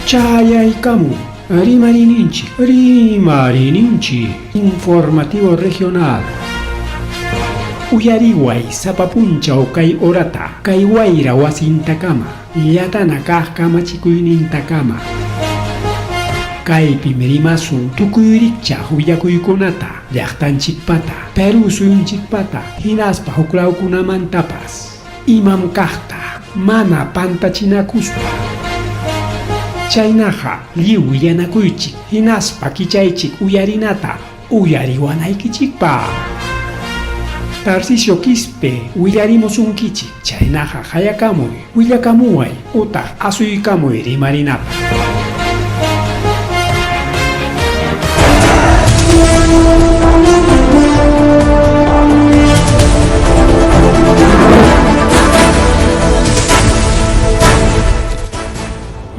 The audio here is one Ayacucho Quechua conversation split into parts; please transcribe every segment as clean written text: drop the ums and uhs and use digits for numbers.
Chayaykamun Rimariyninchik, Rimariyninchik Informativo Regional. Uyariway sapa punchaw kay horata, kay wayra wasintakama, llatana kaq kamachikuynintakama. Kaypim rimasun tukuy rikchaq willakuykunata, llaqtanchikpata, Perú suyunchikpata, hinaspa huklawkunamantapas. Imam kaqta mana pantachinakuspa. Chaynaqa lliw willanakuychik hinaspa kichaychik uyarinata uyariwanaykichikpaq. Tarcisio Quispe willarimusunkichik, chaynaqa qayakamuy, willakamuway utaq asuykamuy rimarinapaq.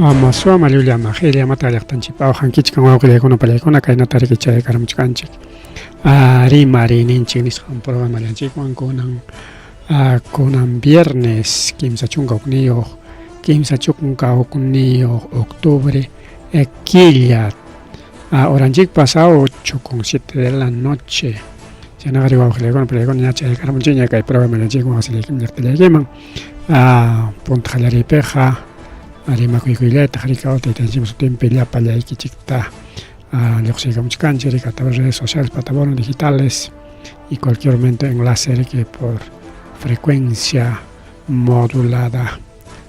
Ama suama llullama qillamata llaqtanchikpa awqankichkan wawqillaykuna pallaykuna kaynata riki chaykaramuchkanchik rimariyninchik nisqan programallanchikwan kunan kunan viernes 31 31 octubre killa horanchikpas 8:07 de la noche chaynaqa ri wawqillaykuna pallaykuna ña chaykaramunchikña kay programallanchikwan llaqtallaykiman punta qallariypiqa rimakuykuyallaytaq rikaw taytanchikpa sutinpi llapallaykichikta lluqsiykamuchkanchik rika a través redes sociales, plataformas digitales y cualquier momento enlace riki por frecuencia modulada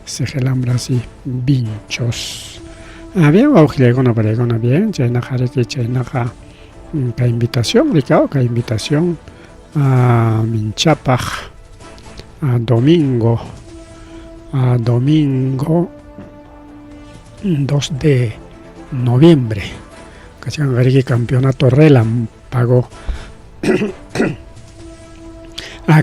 Cegelambras y Vinchos. Bien, wawqillaykuna palaykuna bien, chaynaqa riki chaynaqa kay invitación rikaw kay invitación minchapaq domingo domingo 2 de noviembre kachkanqa riki campeonato relámpago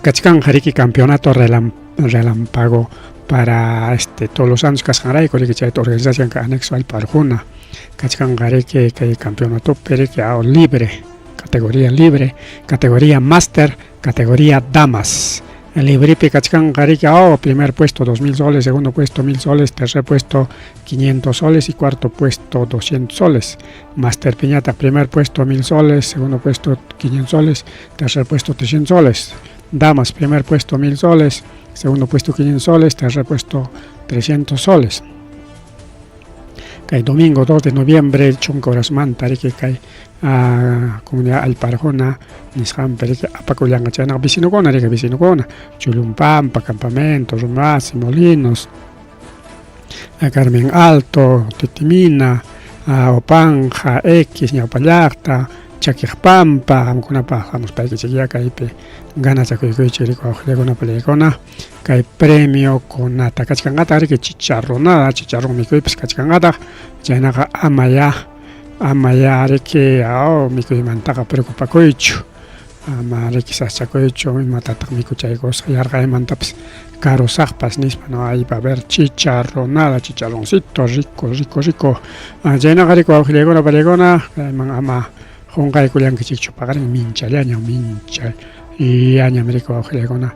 kachkanqa riki campeonato relámpago para este todos los años kasqanrayku riki chayta organización ka anexo allpa arjuna kachkanqa riki kay campeonatopi riki libre categoría libre categoría máster categoría damas Librepi kachkanqa riki primer puesto 2000 soles, segundo puesto 1000 soles, tercer puesto 500 soles y cuarto puesto 200 soles. Máster Piñata, primer puesto 1000 soles, segundo puesto 500 soles, tercer puesto 300 soles. Damas, primer puesto 1000 soles, segundo puesto 500 soles, tercer puesto 300 soles. Kay domingo 2 de noviembre chunka horasmanta riki kay comunidad Allpa Arjona nisqanpi riki apakullanqa chaynaqa vecinokuna riki vecinokuna Chullumpampa, Campamento, Rumasi, Molinos, Carmen Alto, Titimina, Opanja, X, Ñawpa llaqta, Chakiqpampa, qamkunapaq hamuspaykichikyá kaypi ganachakuykuychik riki wawqillaykuna palaykuna kay premiokunata kachkanqataq riki chicharronada, chicharrón mikuypas kachkanqataq chaynaqa amayá amayá riki mikuymantaqa preocupakuychu ama riki sasachakuychu imatataq mikuchaykusaq yarqaymantapas karusaqpas nispa no ahí va a haber chicharronada, chicharroncito rico, rico, rico chaynaqa riki wawqillaykuna palaykuna kayman ama qunqaykullankichikchu paqarin minchallañam minchallañam riki wawqillaykuna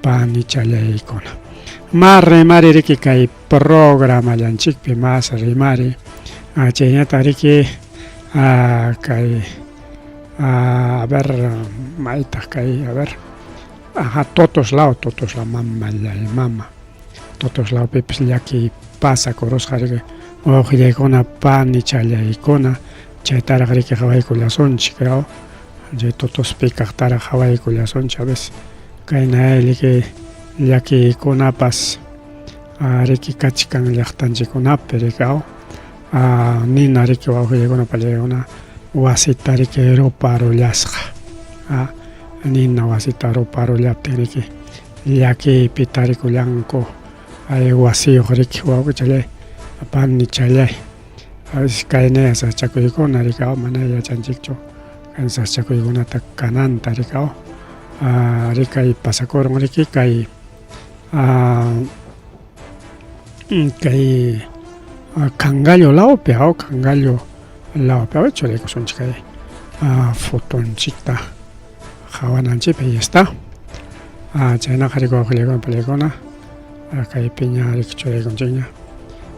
panichallaykuna ma rimari riki kay programallanchikpi mas rimari chaynataq riki kay a ver maytaq kay a ver aja totos lao totos lao mamallay mama totos laopipis llakiy pasakurusqa riki wawqillaykuna panichallaykuna chaytaraq riki qhawaykullasunchik chay totospi kaqtaraq qhawaykullasunchik a veces kayna riki llakiykunapas riki kachkan llaqtanchikkunapi riki nina riki wawqillaykuna pallaykuna wasita riki ruparullasqa nina wasita ruparullaptin riki llakiypi tarikullanku ay wasiyuq riki wawqichallay panichallay a veces kayna sasachakuykuna riki mana yachanchikchu kay sasachakuykunata kananta riki riki pasakurun riki kay kay Cangallo lawpi Cangallo lawpi a ver churaykusunchik kay fotonchikta qhawananchikpi ahí está chaynaqa riki wawqillaykuna palaykuna kaypiña riki churaykunchikña.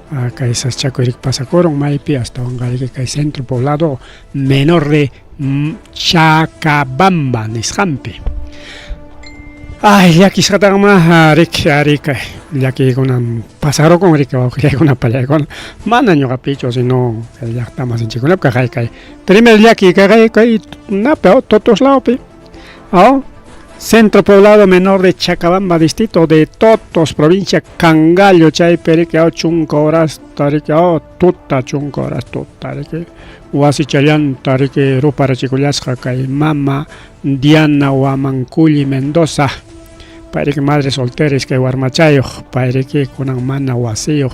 Kay sachakuy riki pasakurun maypi astawanqa riki kay centro poblado menor de Chacabamba nisqanpi. Ay, llakisqataqma riki ari kay llakiykunam pasarukun riki wawqillaykuna pallaykuna mana ñuqapichu sino kay llaqta masinchikkunap kaqay kay primer llakiy kaqay kay napi Totos lawpi. Oh, Centro Poblado Menor de Chacabamba, distrito de Totos, provincia Cangallo, chaypi riki chunka horasta riki tuta chunka horas tuta riki wasichallanta riki ruparachikullasqa kay mama Diana Huamanculli Mendoza, pay riki madre soltera iskay warmachayuq, pay riki kunan mana wasiyuq,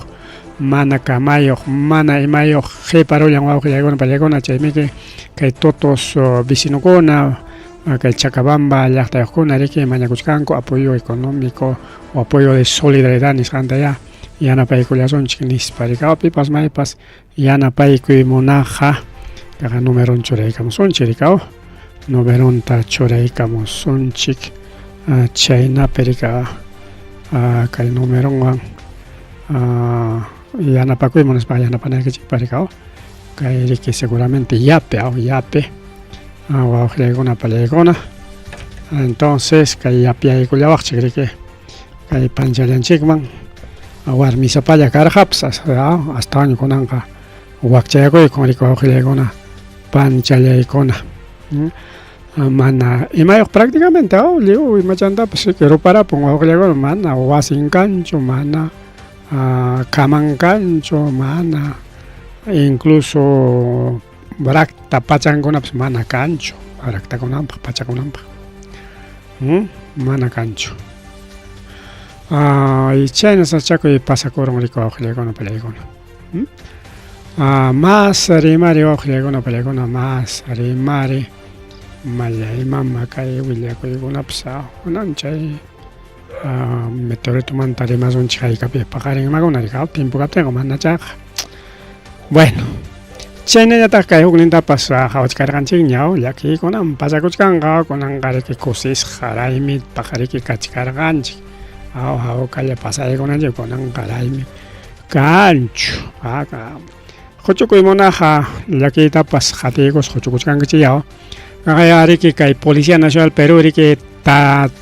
mana kamayuq, mana imayuq qiparullan wawqillaykuna pallaykuna chaymiki kay Totos vecinokuna kay Chacabamba llaqtayuqkuna riki mañakuchkanku apoyo económico o apoyo de solidaridad nisqanta ya yanapaykullasunchik nispa riki pipas maypas yanapaykuy munaqqa kaqa numeron churaykamusunchik riki numeronta churaykamusunchik chaynapi riki kay numeronwan yanapakuy munaspaqa yanapanaykichikpaq riki kay riki seguramente yape yape wawqillaykuna pallaykuna entonces kay yapyaykullawaqchik riki kay panchallanchikman warmisapalla karqapas astawan kunanqa wakchayakuykun riki wawqillaykuna panchallaykuna mana imayuq prácticamente lliw imachantapas riki ruparapun wawqillaykuna mana wasin kanchu mana kaman kanchu mana incluso rakta pachankunapas mana kanchu raktakunanpaq pachakunanpaq mana kanchu chayna sachakuy pasakurun riki wawqillaykuna pallaykuna mas rimari wawqillaykuna pallaykuna mas rimari mallaymama kay willakuykunapas kunan chay meteoritomanta rimasunchik haykapi paqarin imakuna riki tiempo kaptinqa mana chayqa bueno chaynallataq kay huknintapas qhawachkarqanchikña llakiykunam pasakuchkanqa kunanqa riki kusisqa raymipaq riki kachkarqanchik hawkalla pasaykunanchik kunanqa raymi kanchu quchukuy munaqqa llakiytapas qatiykus quchukuchkankichikya kaqaya riki kay Policía Nacional Perú riki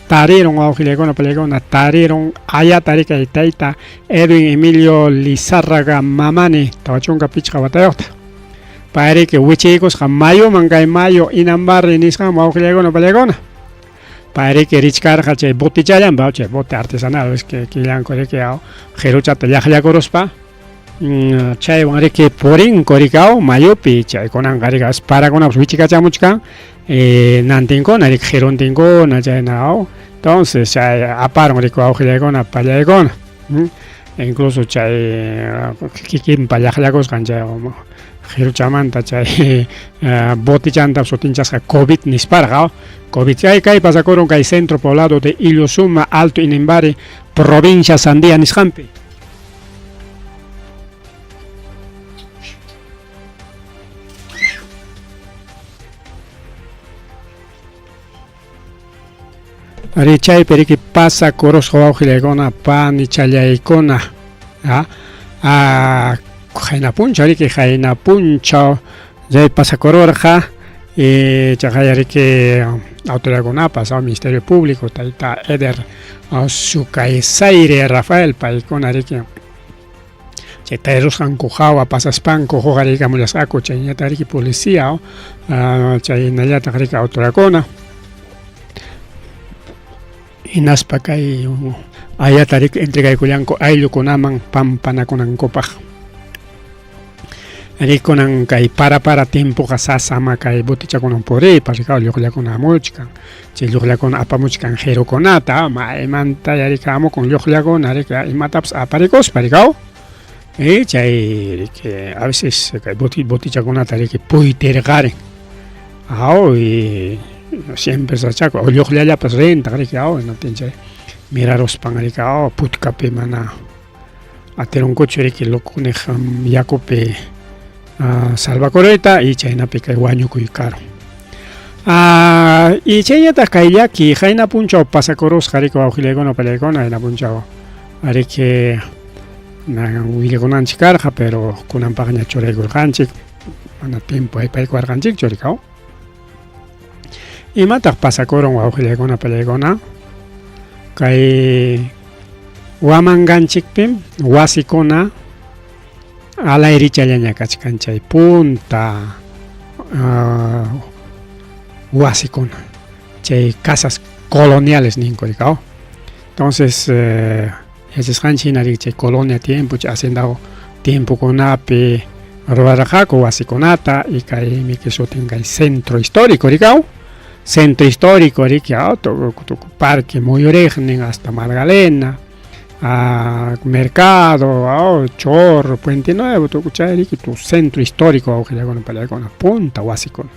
tarirun wawqillaykuna pallaykuna tarirun ayata riki kay tayta Edwin Emilio Lizárraga Mamani 45 watayuqta pay riki wichiykusqa mayuman kay mayu Inambarri nisqanman wawqillaykuna pallaykuna pay riki richkarqa chay botichallanpa chay bote artesanal killanku riki qiruchata llaqllakuruspa chaywan riki purinku riki mayupi chaykunanqa riki parakunapas wichikachamuchkan nantinkuna riki qiruntinkuna chayna entonces chay aparun riki wawqillaykuna pallaykuna incluso chay kikinpa llaqllakusqan chay qiruchamanta chay botichanta sutinchasqa COVID nisparqa COVID chay kay pasakurun kay centro poblado de Illusuma Alto Inambari provincia Sandia nisqanpi. Ari chaypi riki pasakurusqa wawqillaykuna panichallaykuna qayna punchaw riki qayna punchaw chay pasakururqa chaqaya riki autoridadkunapas Ministerio Público tayta Eder Sucaysaire Rafael paykuna riki chay tarirusqanku hawa pasaspanku huqariykamullasqaku chayñataq riki policía chaynallataq riki autoridadkuna hinaspa kay ayata riki entregaykullanku ayllukunaman pampanakunankupaq rikunan kay para para tiempoqa sasama kay botichakunan puriypas riki lluqllakuna hamuchkan chay lluqllakuna apamuchkan qirukunata maymanta riki hamukun lluqllakuna riki imatapas aparikuspa riki chay riki a veces kay botichakunata riki puytirqarin y siempre sachaku o lluqllallapas rintaq riki hinaptin chay miraruspan riki putkapi mana atirunkuchu riki lukuniq yakupi salvakuruyta y chaynapi kay wañukuy karun y chaynataq kay llaki qayna punchaw pasakurusqa riki wawqillaykuna pallaykuna qayna punchaw riki Willakunanchik karqa, pero kunanpaqña churaykurqanchik, mana tiempo aypaykuwarqanchikchu rikaw. Imataq pasakurun wawqillaykuna pallaykuna? Kay Huamanganchikpim wasikuna alayrichallaña kachkan chay punta wasikuna, chay casas coloniales ninku rikaw. Entonces yachasqanchik hina riki chay colonia tiempo, chay hacienda tiempokunapi rurarqaku wasikunata y kaymi sutin kay centro histórico rikaw. Centro histórico riki parque muyuriqnin hasta Magdalena, mercado, Chorro, Puente Nuevo, tukuy chay riki tu centro histórico wawqillakuna pallaykuna punta wasikuna.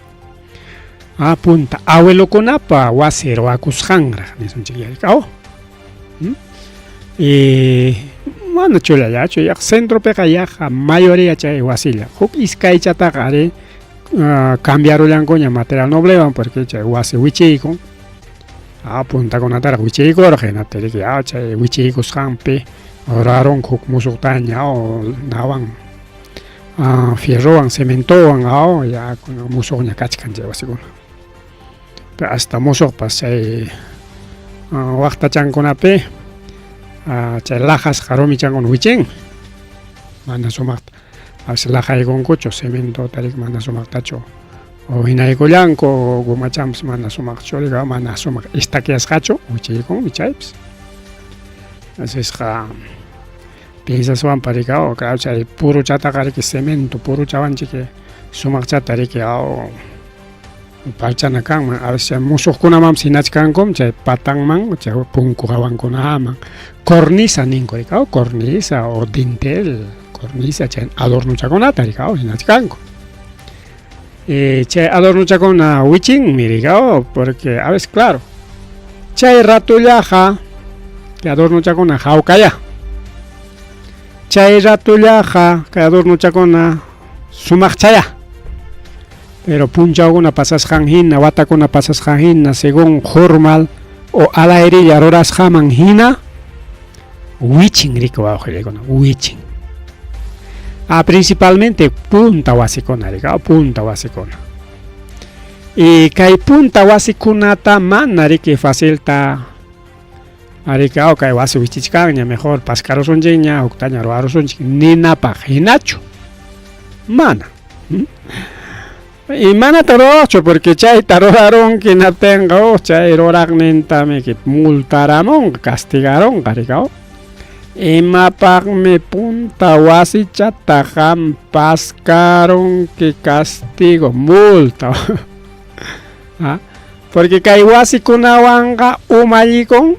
Punta abuelokunapa wasi ruwakusqanraq nisunchik rikaw. Y mana chullallachu, yaqa centropiqa yaqa mayoría chay wasilla. Huk iskaychataqa ari cambiarullankuña material noblewan porque chay wasi wichiykun. Puntakunataraq wichiykurqa hinaptin riki chay wichiykusqanpi rurarunku huk musuqtaña nawan fierrowan cementowan ya musuqña kachkan chay wasikuna. Pero hasta musuqpas chay waqtachankunapi chay laqasqa rumichankuna wichin mana sumaqta a veces laqaykunkuchu cementota riki mana sumaqtachu o hinaykullanku o gomachanpas mana sumaqchu riki mana sumaq estaqueasqachu wichiykunmi chaypas. Asisqa piensaswanpa riki chay puruchataqa riki cemento puruchawanchik sumaqchata riki parchana kanman. A veces musuqkunamanpas hinachkankum chay patanman, chay punku hawankunaman cornisa ninku riki, cornisa o dintel, cornisa chay adornochakunata riki hinachkanku. Chay adornochakuna wichinmi riki, porque a veces claro, chay ratullaqa kay adornochakuna hawkaya. Chay ratullaqa kay adornochakuna sumaqchaya. Pero punchawkuna pasasqan hina, watakuna pasasqan hina, según formal o alayrilla rurasqaman hina, wichin riki wawqillaykuna, wichin. Principalmente punta wasikuna riki, punta wasikuna. Y kay punta wasikunata mana riki facilta riki, kay wasi wichichkanña, mejor paskarusunchikña, huktaña ruwarusunchik ninapaq hinachu. Mana. Y manata ruwaqchu porque chayta rurarunki hinaptinqa chay ruraqnintami multaramunqa, castigarunqa rikaw. Imapaqmi punta wasichata qam paskarunki castigo, multa. Porque kay wasikunawanqa umallikun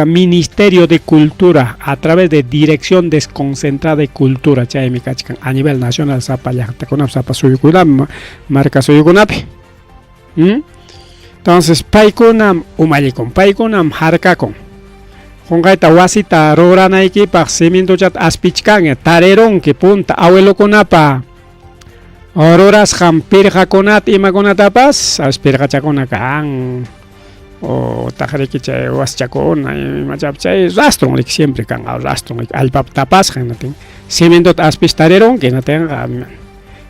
Ministerio de Cultura a través de Dirección Desconcentrada de Cultura chaymi kachkan a nivel nacional sapa llaqtakunapi, sapa suyukunapi, marka suyukunapi. Entonces paykunam umallikun, paykunam harkakun. Qunqayta wasita ruranaykipaq cementochata aspichkanña, tarirunki punta abuelokunapa rurasqan pirqakunata imakunatapas, a veces pirqachakuna kan o taq riki chay wasichakuna imachapas chay rastron riki siempre kan rastron riki allpapi tapasqa hinaptin cementota aspis tarirunki hinaptinqa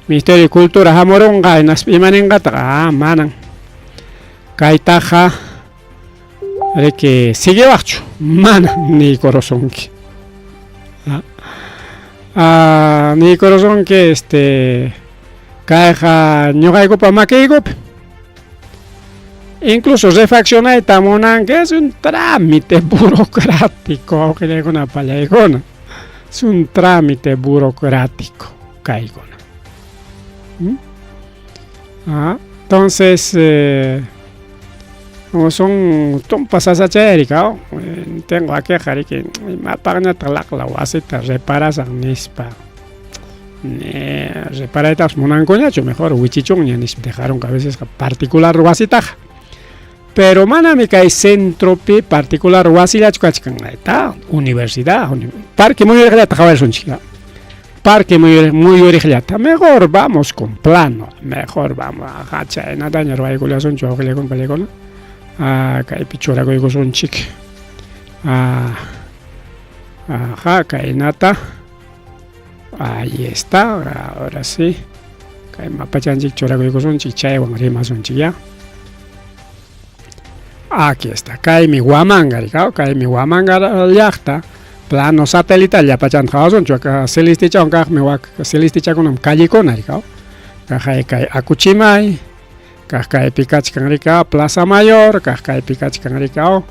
Ministerio de Cultura hamurunqa hinaspa imaninqataq manan kaytaqa riki siguiwaqchu mana niykurusunki. Niykurusunki kayqa ñuqaykupa makiykupi. Incluso refaccionayta munanki, es un trámite burocrático, wawqillaykuna pallaykuna. Es un trámite burocrático kaykuna. Entonces, son tumpa sasachay rikaw. Tengo wakiqa riki imapaqñataq laqla wasita reparasaq nispa. Reparaytapas munankuñachu, mejor wichichunña nispa dejarunku a veces particular wasitaqa. Pero manami kay centropi particular wasillachu kachkan, está universidad, parque muyuriqllata qhawarisunchik. Parque muyuriqllata, mejor vamos con plano, mejor vamos, aja, chaynataña ruwaykullasunchik wawqillaykuna pallaykuna. Kaypi churakuykusunchik. Ajá, kaynata. Ahí está, ahora sí. Kay mapachanchik churakuykusunchik, chaywan rimasunchik ya. Aquí está, kaymi Huamanga, rikaw, kaymi Huamanga llaqta, plano satelital llapachanta qawasunchik, wak celistichawan kaqmi wak celistichakunam callikuna, rikaw. Kaqay kay Akuchimay, kaq kaypi kachkan, rikaw, Plaza Mayor, kaq kaypi kachkan, rikaw,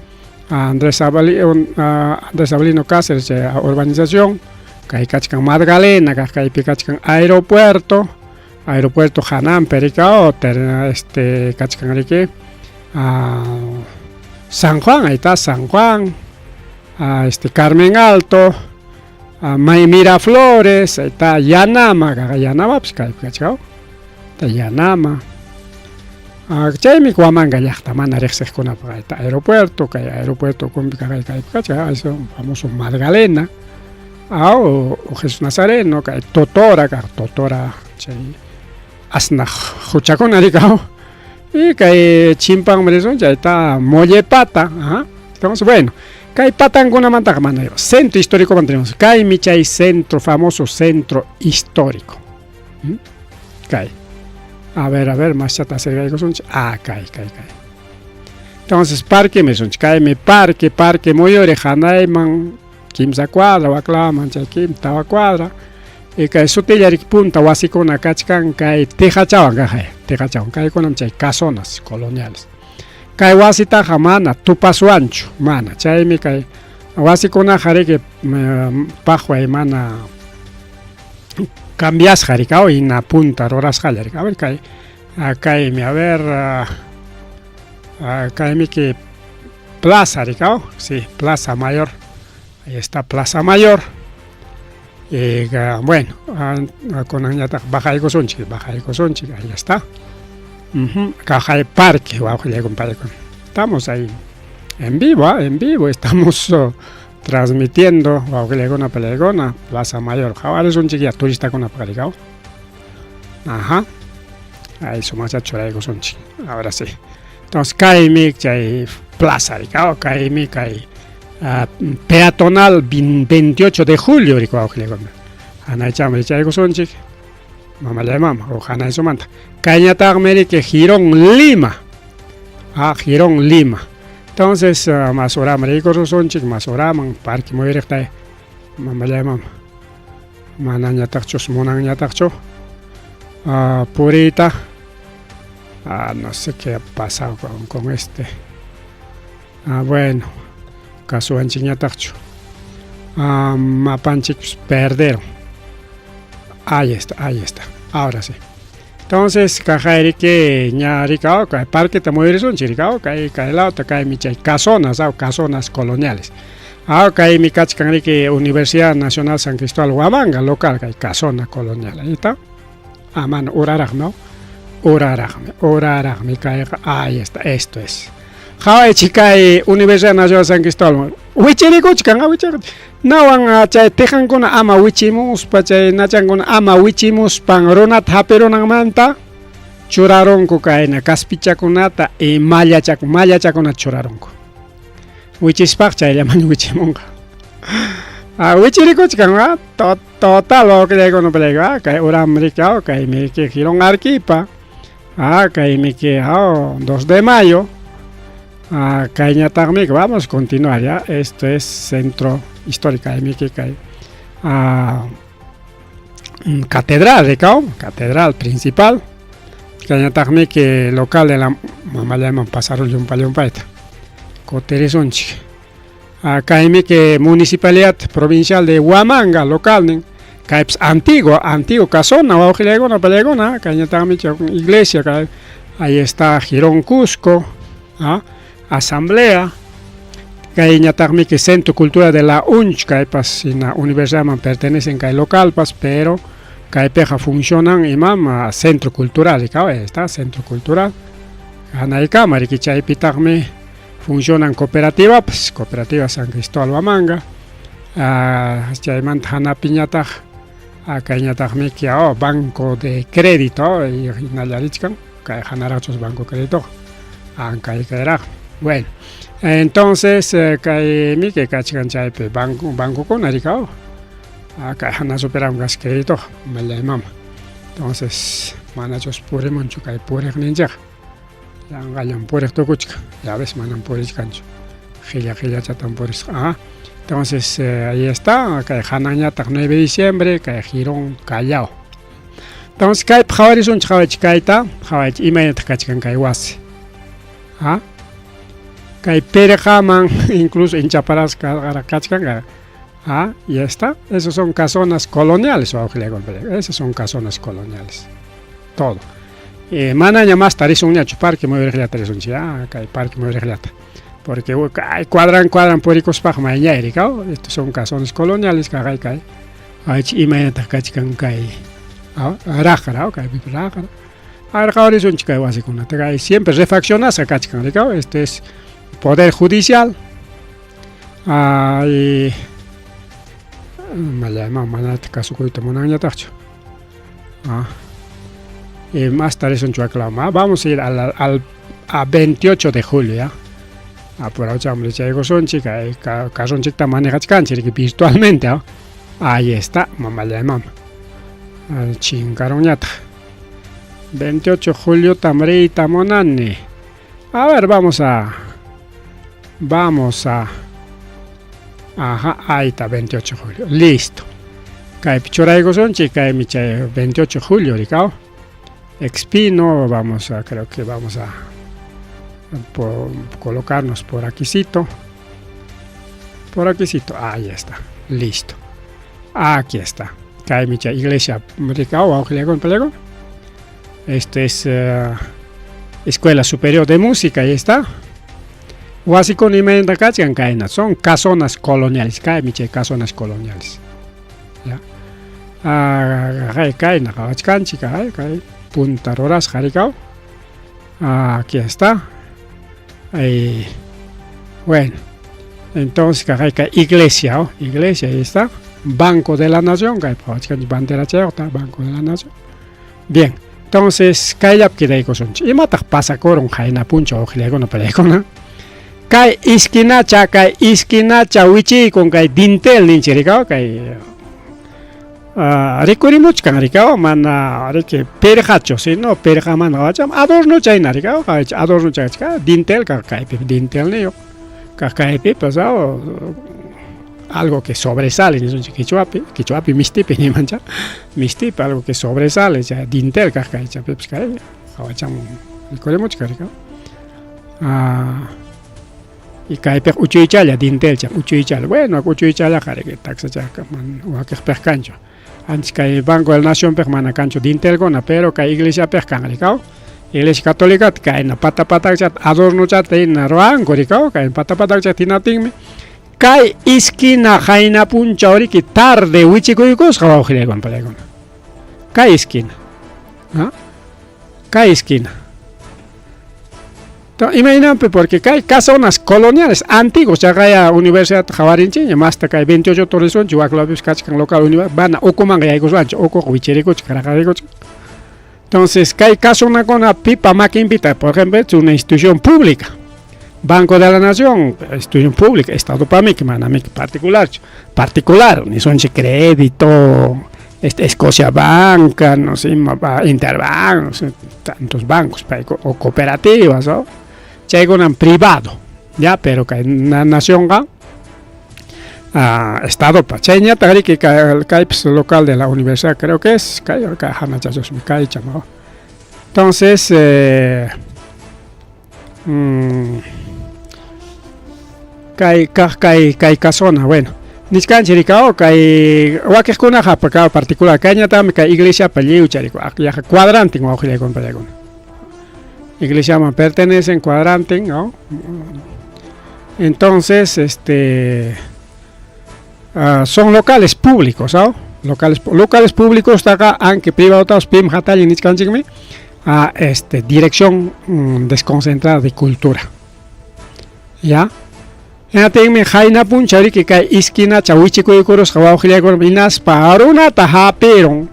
Andrés Avelino, Andrés Avelino Cáceres chay urbanización, kay kachkan Magdalena, kaq kaypi kachkan aeropuerto, aeropuerto hananpi, rikaw, este kachkan riki, San Juan, ahí está San Juan, este Carmen Alto, May Miraflores, ahí está Yanama, Yanama, pues kaypi kachkan, está Yanama. Chaymi Huamanga llaqta mana riqsiqkunapaq, ahí está aeropuerto, kay aeropuerto ukhunpi kaqay kaypi kachkan, eso famoso Magdalena, o Jesús Nazareno, kay Totora, kaq Totora chay asnaq huchakuna rikaw, y kay chimpanmi risun, chay está Mollepata, ajá. Entonces, bueno, kay patankunamantaqa mana centro histórico tenemos, kaymi chay centro, famoso centro histórico. Kay. A ver, más chata acercaykusunchik. Ah, kay, kay, kay. Entonces, parque misunchik, kaymi parque, parque muyuri hanayman kimsa cuadra, waklaman chay kim tawa cuadra. Y kay sutilla riki punta wasikuna kachkan kay tejachawan kaqay, tejachawan kaykunam chay casonas coloniales. Kay wasitaqa mana tupasuwanchu, mana, chaymi kay wasikunaqa riki paqway mana cambiasqa rikaw, hina punta rurasqalla rikaw. A ver, kay kaymi, a ver, kaymi que plaza rikaw, sí, Plaza Mayor, ahí está Plaza Mayor. Y bueno, kunanñataq bajaykusunchik, bajaykusunchik, ahí está. Kaqay parque, wawqillaykum paykuna. Estamos ahí en vivo, en vivo, estamos transmitiendo, wawqillaykuna palaykuna, Plaza Mayor. Qhawarisunchik ya turistakunapaq rikaw. Ajá. Ahí sumaqcha churaykusunchik. Ahora sí. Entonces, kaymi chay plaza rikaw, kaymi kay peatonal 28 de julio rikaw wawqillaykuna. Hanaycham richaykusunchik. Mamallay mama, o hanaysumanta. Kayñataqmi riki Jirón Lima. Ah, Jirón Lima. Entonces, mas uraman riykurusunchik, mas uraman parque muyuriqta mamallay mama. Manañataqchus munanñataqchu puriyta. Ah, no sé qué ha pasado con este. Ah, bueno, kasuwanchikñataqchu. Mapanchik perdieron. Ahí está, ahí está. Ahora sí. Entonces, kaqay riki ña rikaw, kay parqueta muyurisunchik rikaw, kay kay lawta kaymi chay casonas, casonas coloniales. Ah, kaymi kachkan riki Universidad Nacional San Cristóbal Huamanga, local, kay casona colonial. Ahí está. Ah, mano, uraraq, ¿no? Uraraqmi, uraraqmi kayqa. Ahí está, esto es. Qhawaychik kay Universidad Nacional San Cristóbal. Wichirikuchkan, wichirikuchkan. Nawan chay tejankuna ama wichimuspa, chay nachankuna ama wichimuspan runata hapirunanmanta churarunku kayna kaspichakunata y mallachakunata churarunku. Wichispaq chayllaman wichimunqa. Ah, wichirikuchkan, total wawqillaykuna palayku, kay uram riki, kaymi riki Jirón Arequipa, kaymi ki 2 de mayo. Kayñataqmi, vamos a continuar ya, esto es centro histórico, kaymi ki kay catedral rikaw, catedral principal. Kayñataqmi ki local de la mamallayman pasarun llumpa llumpayta. Kutirisunchik. Kaymi que Municipalidad Provincial de Huamanga, local nin. Kaypas antiguo, antiguo casona, wawqillaykuna palaykuna, kayñataqmi chay iglesia, kay, ahí está Jirón Cusco, asamblea. Kayñataqmi que Centro Cultural de la UNCH, kaypas hina universidadman pertenecen kay localpas, pero kaypiqa funcionan imam Centro Cultural, rikaw, ahí está, Centro Cultural. Hanaykama riki chaypitaqmi funcionan cooperativa, pues, Cooperativa San Cristóbal Huamanga. Chaymanta hanapiñataq kayñataqmi ki Banco de Crédito, hinalla richkan, kay hanaraqchus Banco Crédito, kay kayraqmi. Bueno, Entonces kay miki kachkan chaypi banco bancokuna rikaw. Ah, kay hanasupiram kasqa créditoqa mallay mama. Entonces manachus purimunchu kay puriqninchikqa. Yanqallam puriq tukuchkan. Ya ves manam purichkanchu. Qilla qillachatam purisqa. Ah, entonces ahí está kay hananñataq 9 de diciembre kay Girón Callao. Entonces kaypi qhawarisunchik qhawaychik kayta, qhawaychik imaynataq kachkan kay wasi. ¿Ah? Kay pirqaman incluso inchaparasqa kachkan. Ah, ya está. Esos son casonas coloniales, esas son casonas coloniales. Todo. Manaña más tarisunñachu parque muyuriqllata risunchik, ah, kay parque muyuriqllata. Porque kay cuadran cuadran purikuspaq mayñay rikaw, estos son casonas coloniales kaqay kay. Aychik imaynataq kachkan kay raqra, kaypi raqra. Qhawarisunchik kay wasikunata, kay siempre refaccionasqa kachkan rikaw, este es poder judicial. Ay, mallayman manataq kasukuyta munanñataqchu. Ah. Y más tarisunchik waklawman. Vamos a ir al, al, a 28 de julio, ya. Apurawcham richaykusunchik, kay carronchikta manejachkanchik virtualmente, ¿ah? Ahí está, mamallay mama. Chinkarunñataq. 28 de julio tamriyta munani. A ver, vamos a. Ajá, ahí está, 28 de julio. Listo. Kaypi churaykusunchik, kaymi chay 28 de julio, rikaw. Expino, vamos a, creo que vamos a colocarnos por aquícito. Por aquícito, ahí está, listo. Aquí está. Kaymi chay iglesia rikaw, Esto es Escuela Superior de Música, ahí está. Wasikuna imaynata kachkan kayna, son casonas coloniales, kaymi chay casonas coloniales. Ya. Ah, kayna qhawachkanchik, kay kay punta rurasqa rikaw. Aquí está. Ahí. Bueno, entonces kay iglesia, oh, iglesia, ahí está. Banco de la Nación, kay qhawachkanchik bandera chayuqta, Banco de la Nación. Bien, entonces kayllapi quedaykusunchik. Imataq pasakurun qayna punchaw wawqillaykuna panaykuna? Kay esquinacha wichiykun kay dintel ninchik rikaw, kay rikurimuchkan rikaw, mana riki pirqachu, sino pirqamanta qhawacham adorno chayna rikaw, adorno chayachka dintel kaq kaypi dintelniyuq kaq kaypipas algo que sobresale nisunchik quichuapi, quichuapi mistipi nimancha, mistipi algo que sobresale, chay dintel kaq kay chaypipas kay qhawachamun rikurimuchkan rikaw. Y kaypiqa uchuychalla dintelcha, uchuychalla, bueno, uchuychallaqa riki taksachaqa mana wakiqpiq kanchu. Antes kay Banco de la Naciónpiqa mana kanchu dintelkuna, pero kay iglesiapiqa kan rikaw. Iglesia Católica kayna pata patachata adornochata hina ruwanku rikaw, kay pata patachata hinaptinmi kay esquina qayna punchaw riki tarde wichikuykusqa wawqillaykuna panaykuna. Kay esquina. ¿Ah? Kay esquina. Imaynanpi porque kay casonas coloniales antiguos chaqaya universidad qhawarinchikña masta kay 28 torresunchik waklawpipas kachkan local mana ukumanqa yaykuswanchik ukuqa wichirikuchik raqarikuchik. Entonces kay casonakuna pipa makinpita, por ejemplo, es una institución pública. Banco de la Nación, institución pública, Estado pamiki, manamiki particular, particular, nisunchik crédito, Escocia Banca, no sé, Interbank, no sé, tantos bancos o cooperativas, ¿no? Chaykunan privado, ya, pero kay nacionqa Estado pa chayñataq riki kaypis local de la universidad creo que es kay kay hanachachusmi kaycha, ¿no? Entonces kay kaq kay kay casona, bueno, nichkanchik rikaw kay wakiqkunaqa ka particular kayñataqmi kay iglesiapa lliwcha riku yaqa cuadrantin wawqillaykuna panaykuna. Iglesiaman pertenecen cuadrantin, ¿no? Entonces, son locales públicos, ¿no? Locales públicos taqa aunque privados pim hatallin nichkanchikmi a dirección desconcentrada de cultura. ¿Ya? Hinaptinmi qayna punchaw riki kay esquinacha wichikuykurusqa wawqillaykuna hinaspa runata hapirun.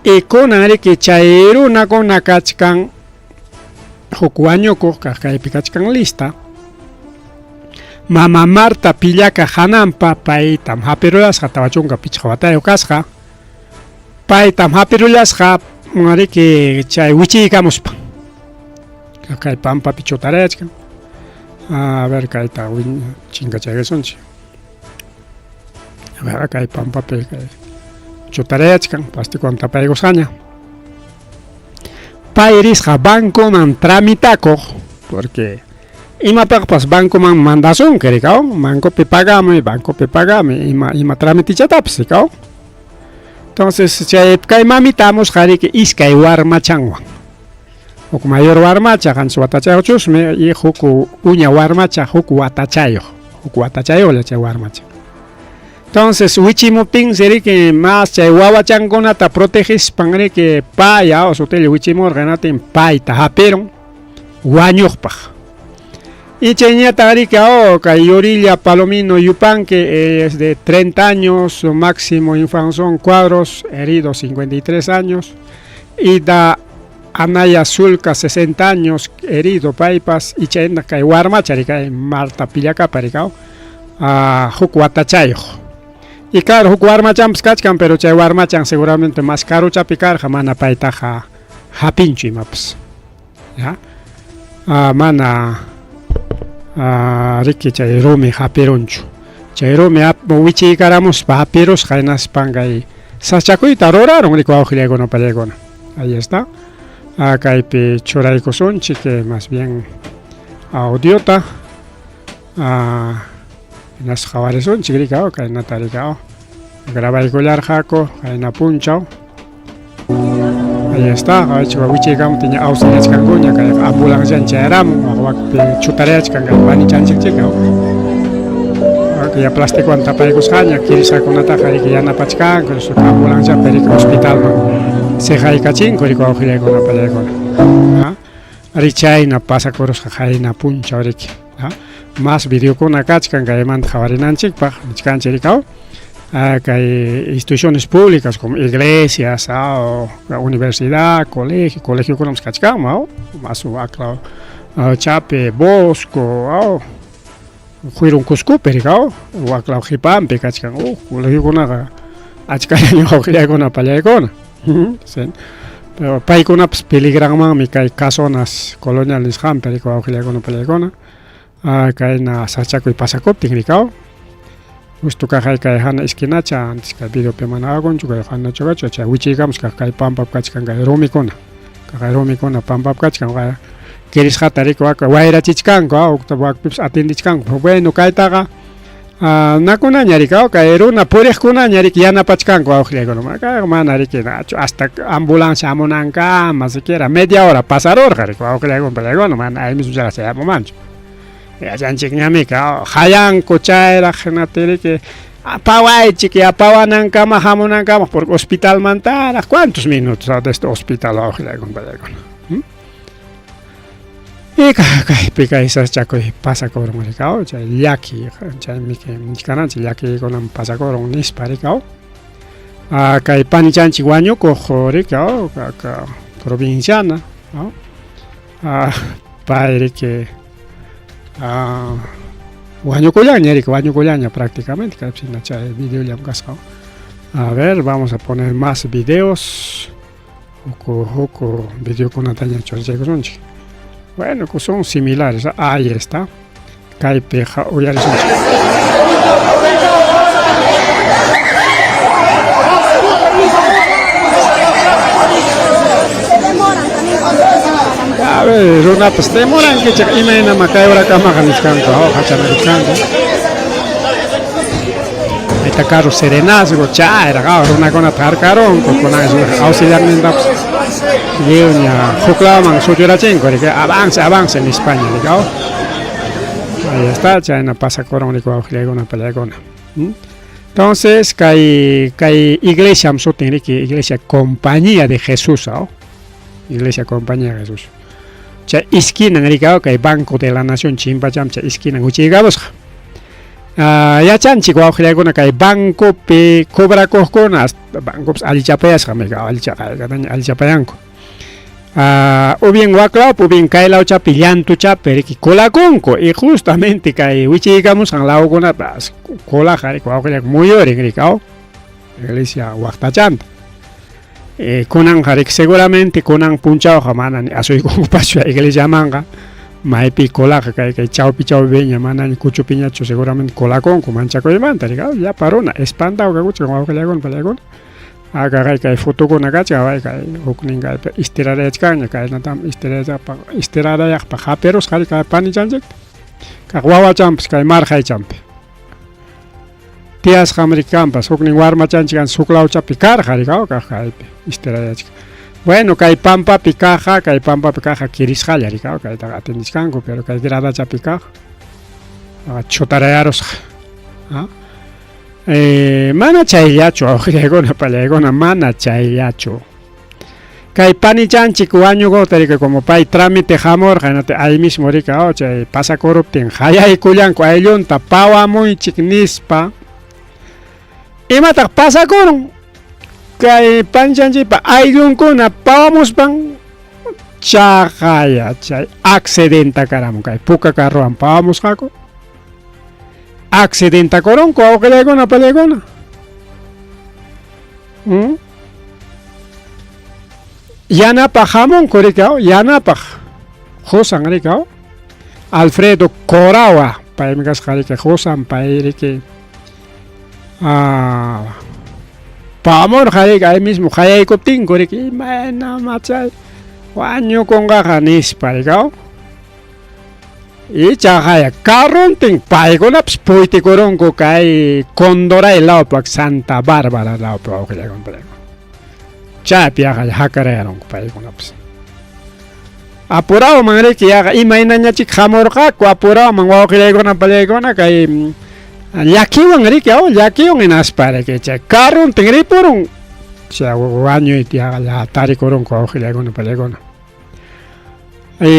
Y kunan riki chay runakuna kachkan huk wañukuq kaq kaypi kachkan lista. Mama Marta Pillaka hananpa paytam hapirullasqa 45 watayuq kasqa. Paytam hapirullasqa riki chay wichiykamuspa. Kay pampapi chutarayachkan. A ver kayta chinkachaykasunchik. A ver kay pampapi kay chutarayachkan plastikuwan tapaykusqaña. Pay risqa bancoman tramitakuq porque imapaqpas bancoman mandasunki rikaw bancopi pagamuy bancopi pagamuy ima ima tramitichatapis rikaw. Entonces chay kay mamita amusqa riki iskay warmachanwan. Huk mayor warmacha 7 watachayuqchusmi y huk uña warmacha huk watachayuq, huk watachayuqlla chay warmacha. Entonces wichimuptinsi riki más chay wawachankunata protegispan riki paya sutilla wichimurqa hinatin payta hapirun wañuqpaq. Y chayñataq riki kay Yurilla Palomino Yupanque es de 30 años, máximo infanzón Cuadros, herido 53 años. Ida Anaya Sulca, 60 años, herido paypas, y chayna kay warmacha rikay Marta Pillacapa rikaw, huk watachayuq. Y claro, huk warmachanpas kachkan, pero chay warmachan seguramente más karuchapi karqa, mana paytaqa hapinchu imapas. Ya? Mana riki chay rumi hapirunchu. Chay rumi wichiykaramuspa hapirusqa hinaspan kay sachakuyta rurarun riki wawqillaykuna pallaykuna. Ahí está. Kaypi churaykusunchik más bien audiota. Hinaspa qhawarisunchik riki kaynata riki grabaykullarqaku kayna punchaw. Ahí está, qhawachik wichiykamuptin awsillachkankuña kay ambulancian chayaramun wakpi chutarayachkan kay panichanchik chika. Ya plastikuwan tapaykusqaña kirisqakunataqa riki yanapachkanku ambulanciapi riki hospitalman siqaykachinku riki wawqillaykuna pallaykuna. Ari chayna pasakurusqa qayna punchaw riki. Más videokuna kachkan kaymanta qhawarinanchikpaq nichkanchik rikaw. Kay instituciones públicas como iglesias, o universidad, colegio, colegiokunapas kachkanman, más aklaw Chape, Bosco, Huirun Cuscopi rikaw, waklaw qhipanpi kachkan, colegiokunaqa achkallaña wawqillaykuna pallaykuna. Pero paykunapas peligranmanmi kay casonas colonial nisqanpi rikaw wawqillaykuna pallaykuna. Kayna sachakuy pasakuptin rikaw. Justo kaqay kay hana esquinacha antes kay videopi mana hagunchu kay hana chakacha chay wichiykamus kaq kay pampapi kachkan kay rumikuna. Kaqay rumikuna pampapi kachkan kirisqata riki waka wayrachichkanku wakpipas atendichkanku. Bueno kaytaqa nakunaña riki kay runa puriqkunaña riki yanapachkanku wawqillaykuna. Kayqa mana riki hasta ambulancia hamunankama siquiera media hora pasarurqa riki wawqillaykuna pallaykuna mana ahí mismo chayamunmanchu. Yachanchikñami hayanku chayraq hinaptin riki pawaychik ya pawanankama hamunankama porque hospitalmantaraq cuántos minutos desde hospital wawqillaykuna pallaykuna. Y kaypi kay sachakuy pasakurun rikaw chay llaki chaymi nichkananchik llakiykunam pasakurun nispa rikaw. Kay panichanchik wañukuq rikaw provinciana pay riki wañukullaña riki wañukullaña prácticamente kaypi chay videollam kasqa. A ver, vamos a poner más videos. Huk videokunataña churachaykusunchik. Bueno, son similares. Ahí está. Kaypi uyarisunchik. A ver, runapas demorankichik imaynama kay horakamaqa nichkanku, hachanakuchkanku. Ahí carro serenazgo, chayraq, runakunata harkarunku, kunan auxiliarnintapas lliwña huklawman suchurachinku, riki avance, avance nispaña, riki. Ahí está, chayna pasakurun riki wawqillaykuna pallaykuna. Entonces, kay kay iglesia sutin riki Iglesia Compañía de Jesús, Iglesia Compañía de Jesús. Chay esquinan riki kay Banco de la Nación chimpacham chay esquinan wichiykamusqa. Yachanchik wawqillaykuna kay bancopi cobrakuqkuna bancopas allichapayasqam allichapayanku. O bien waklawpi o bien kay lawchapi llantuchapi riki colakunku y justamente kay wichiykamusqan lawkunapas colaqa riki wawqillak muyurin riki aw iglesia waqtachanta. Kunanqa riki seguramente kunan punchawqa mana ni asuykunkupaschu iglesiamanqa maypi colaqa kay kay chawpi chawpiña manaña kuchupiñachu seguramente colakunku manchakuymanta riki aw llapa runa espantado kakuchkan wawqillakuna pallakuna. Agarray kay fotokuna kachkan, away kay huknin kaypi istirarayachkanña, kaynatam istirayachkapa istirarayaqpaq hapirusqa kay panichanchikta. Kaq wawachanpas kay marqaychanpi. Tiyasqam riki kanpas, huknin warmachanchik huk lawchapi karqa riki, aw kaq kaypi istirayachkan. Bueno, kay pampapi kaqqa, kay pampapi kaqqa kirisqalla riki, aw kaytaqa atindichkanku, pero kay gradachapi kaq chutarayarusqa. Mana chayllachu, wawqillaykuna, pallaykuna, mana chayllachu. Kay panichanchik wañukuqta riki como pay trámite hamurqa, hinaptin ahí mismo riki, oh, chay pasakuruptin hayaykullanku ayllunta pawamuychik nispa. Imataq pasakurun? Kay panichanchikpa ayllunkuna pawamuspan chaqaya chay accidenta karamun kay puka carrowan pawamusqaku. Accidentakurunku wawqillaykuna pallaykuna. Yanapaq hamunku riki yanapaq qusan riki Alfredo Corawa paymi kasqa riki qusan pay riki pamurqa riki ahí mismo qayaykuptinku riki imayna machay wañukunqaqa nispa riki. Ichaqa carrontin paykunapas puytikurunku kay Condoray lawpa Santa Bárbara lawpa wawqillakuna. Chaypi yaqa hakarayarunku paykunapas. Apurawman riki yaqa imaynañachik hamurqaku apurawman wawqillaykuna pallaykuna kay llakiwan riki aw llakiwan hinaspa riki chay carrontin ripurun chay wañuyta yaqa tarikurunku wawqillaykuna pallaykuna.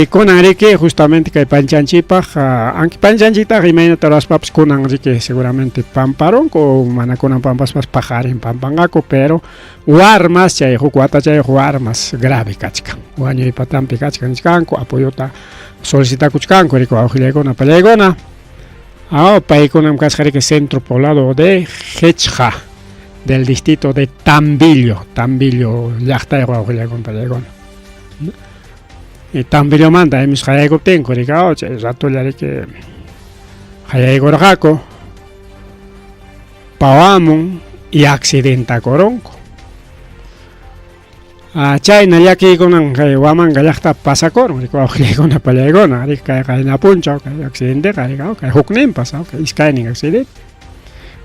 Kunan riki justamente kay panchanchikpaq aunque panchanchiktaqa imaynata ruraspapas kunan riki seguramente pamparunku mana kunan pampaspas paqarin pampanqaku pero warmas chay huk watachayuq warmas grave kachkan wañuy patanpi kachkan nichkanku apoyota solicitakuchkanku riki wawqillaykuna pallaykuna aw paykunam kasqa riki centro poblado de Hechqa del distrito de Tambillo Tambillo llaqtayuq wawqillaykuna pallaykuna. Tambillomanta aymis qayaykuptinku riki chay ratolla riki qayaykurqaku pawamun y accidentakurunku. Chayna llakiykunan kay Huamanga llaqtapi pasakurun riki wawqillaykuna pallaykuna riki kay qayna punchaw kay accidenteqa riki kay hukninpas kay iskaynin accidente.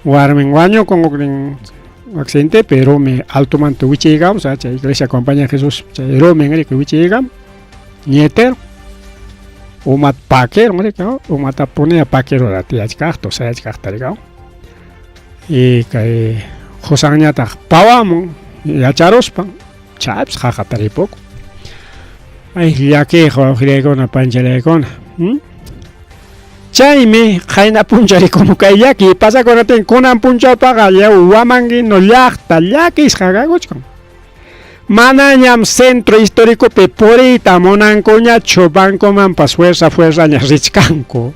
Warmin wañukun huknin accidentepi rumi altomanta wichiykamus chay iglesia Compañía Jesús chay rumin riki wichiykamun ñitiro umata pakirun riki umata punia pakirura tiyachkaqta usayachkaqta riki y kay qusanñataq pawamun yacharuspan chaypis qaqata ripukun ay llakiyqa wawqillaykuna panchallaykuna. Chaymi qayna punchaw como kay llaki pasakunatin kunan punchawpaqa Huamanguino llaqta llakisqa kakuchkan. Manañam centro históricopi puriyta munankuñachu bancomanpas fuerza fuerzaña richkanku.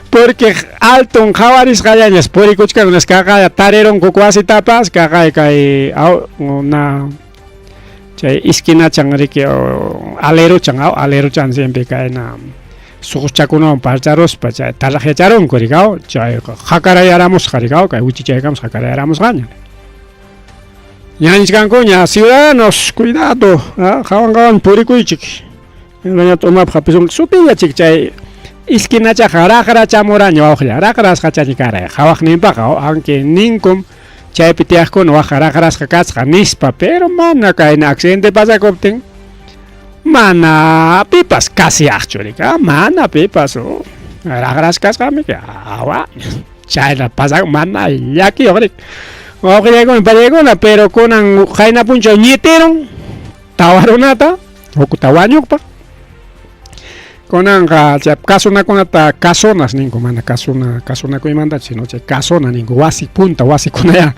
Porque alton qhawarisqallañas purikuchkan nisqaqa tarirunku wasitapas kaqay kay una chay esquinachan riki aleruchan aleruchan siempre kayna suquchakunawan parcharuspa chay taraqyacharunku riki chay hakarayaramusqa riki kay wichichaykamus hakarayaramusqaña. Ñanichkankuña ciudadanos cuidado qawan qawan purikuychik ñata umapaq hapisun sutillachik chay esquinachaqa raqrachamuraña wawqilla raqrasqachaña karay qhawaqninpaqa aunque ninkum chaypi tiyaqkuna waqqa raqrasqa kasqa nispa pero mana kayna accidente pasakuptin mana pipas kasiaqchu riki mana pipas raqrasqa kasqami awa chayna pasakun mana llakiyuq riki wawqillaykuna pallaykuna pero kunan qayna punchaw ñitirun tawa runata hukta wañuqpa kunanqa chay kasunakunata kasunas ninku mana kasuna kasunakuymantachu sino chay kasuna ninku wasi punta wasikunaya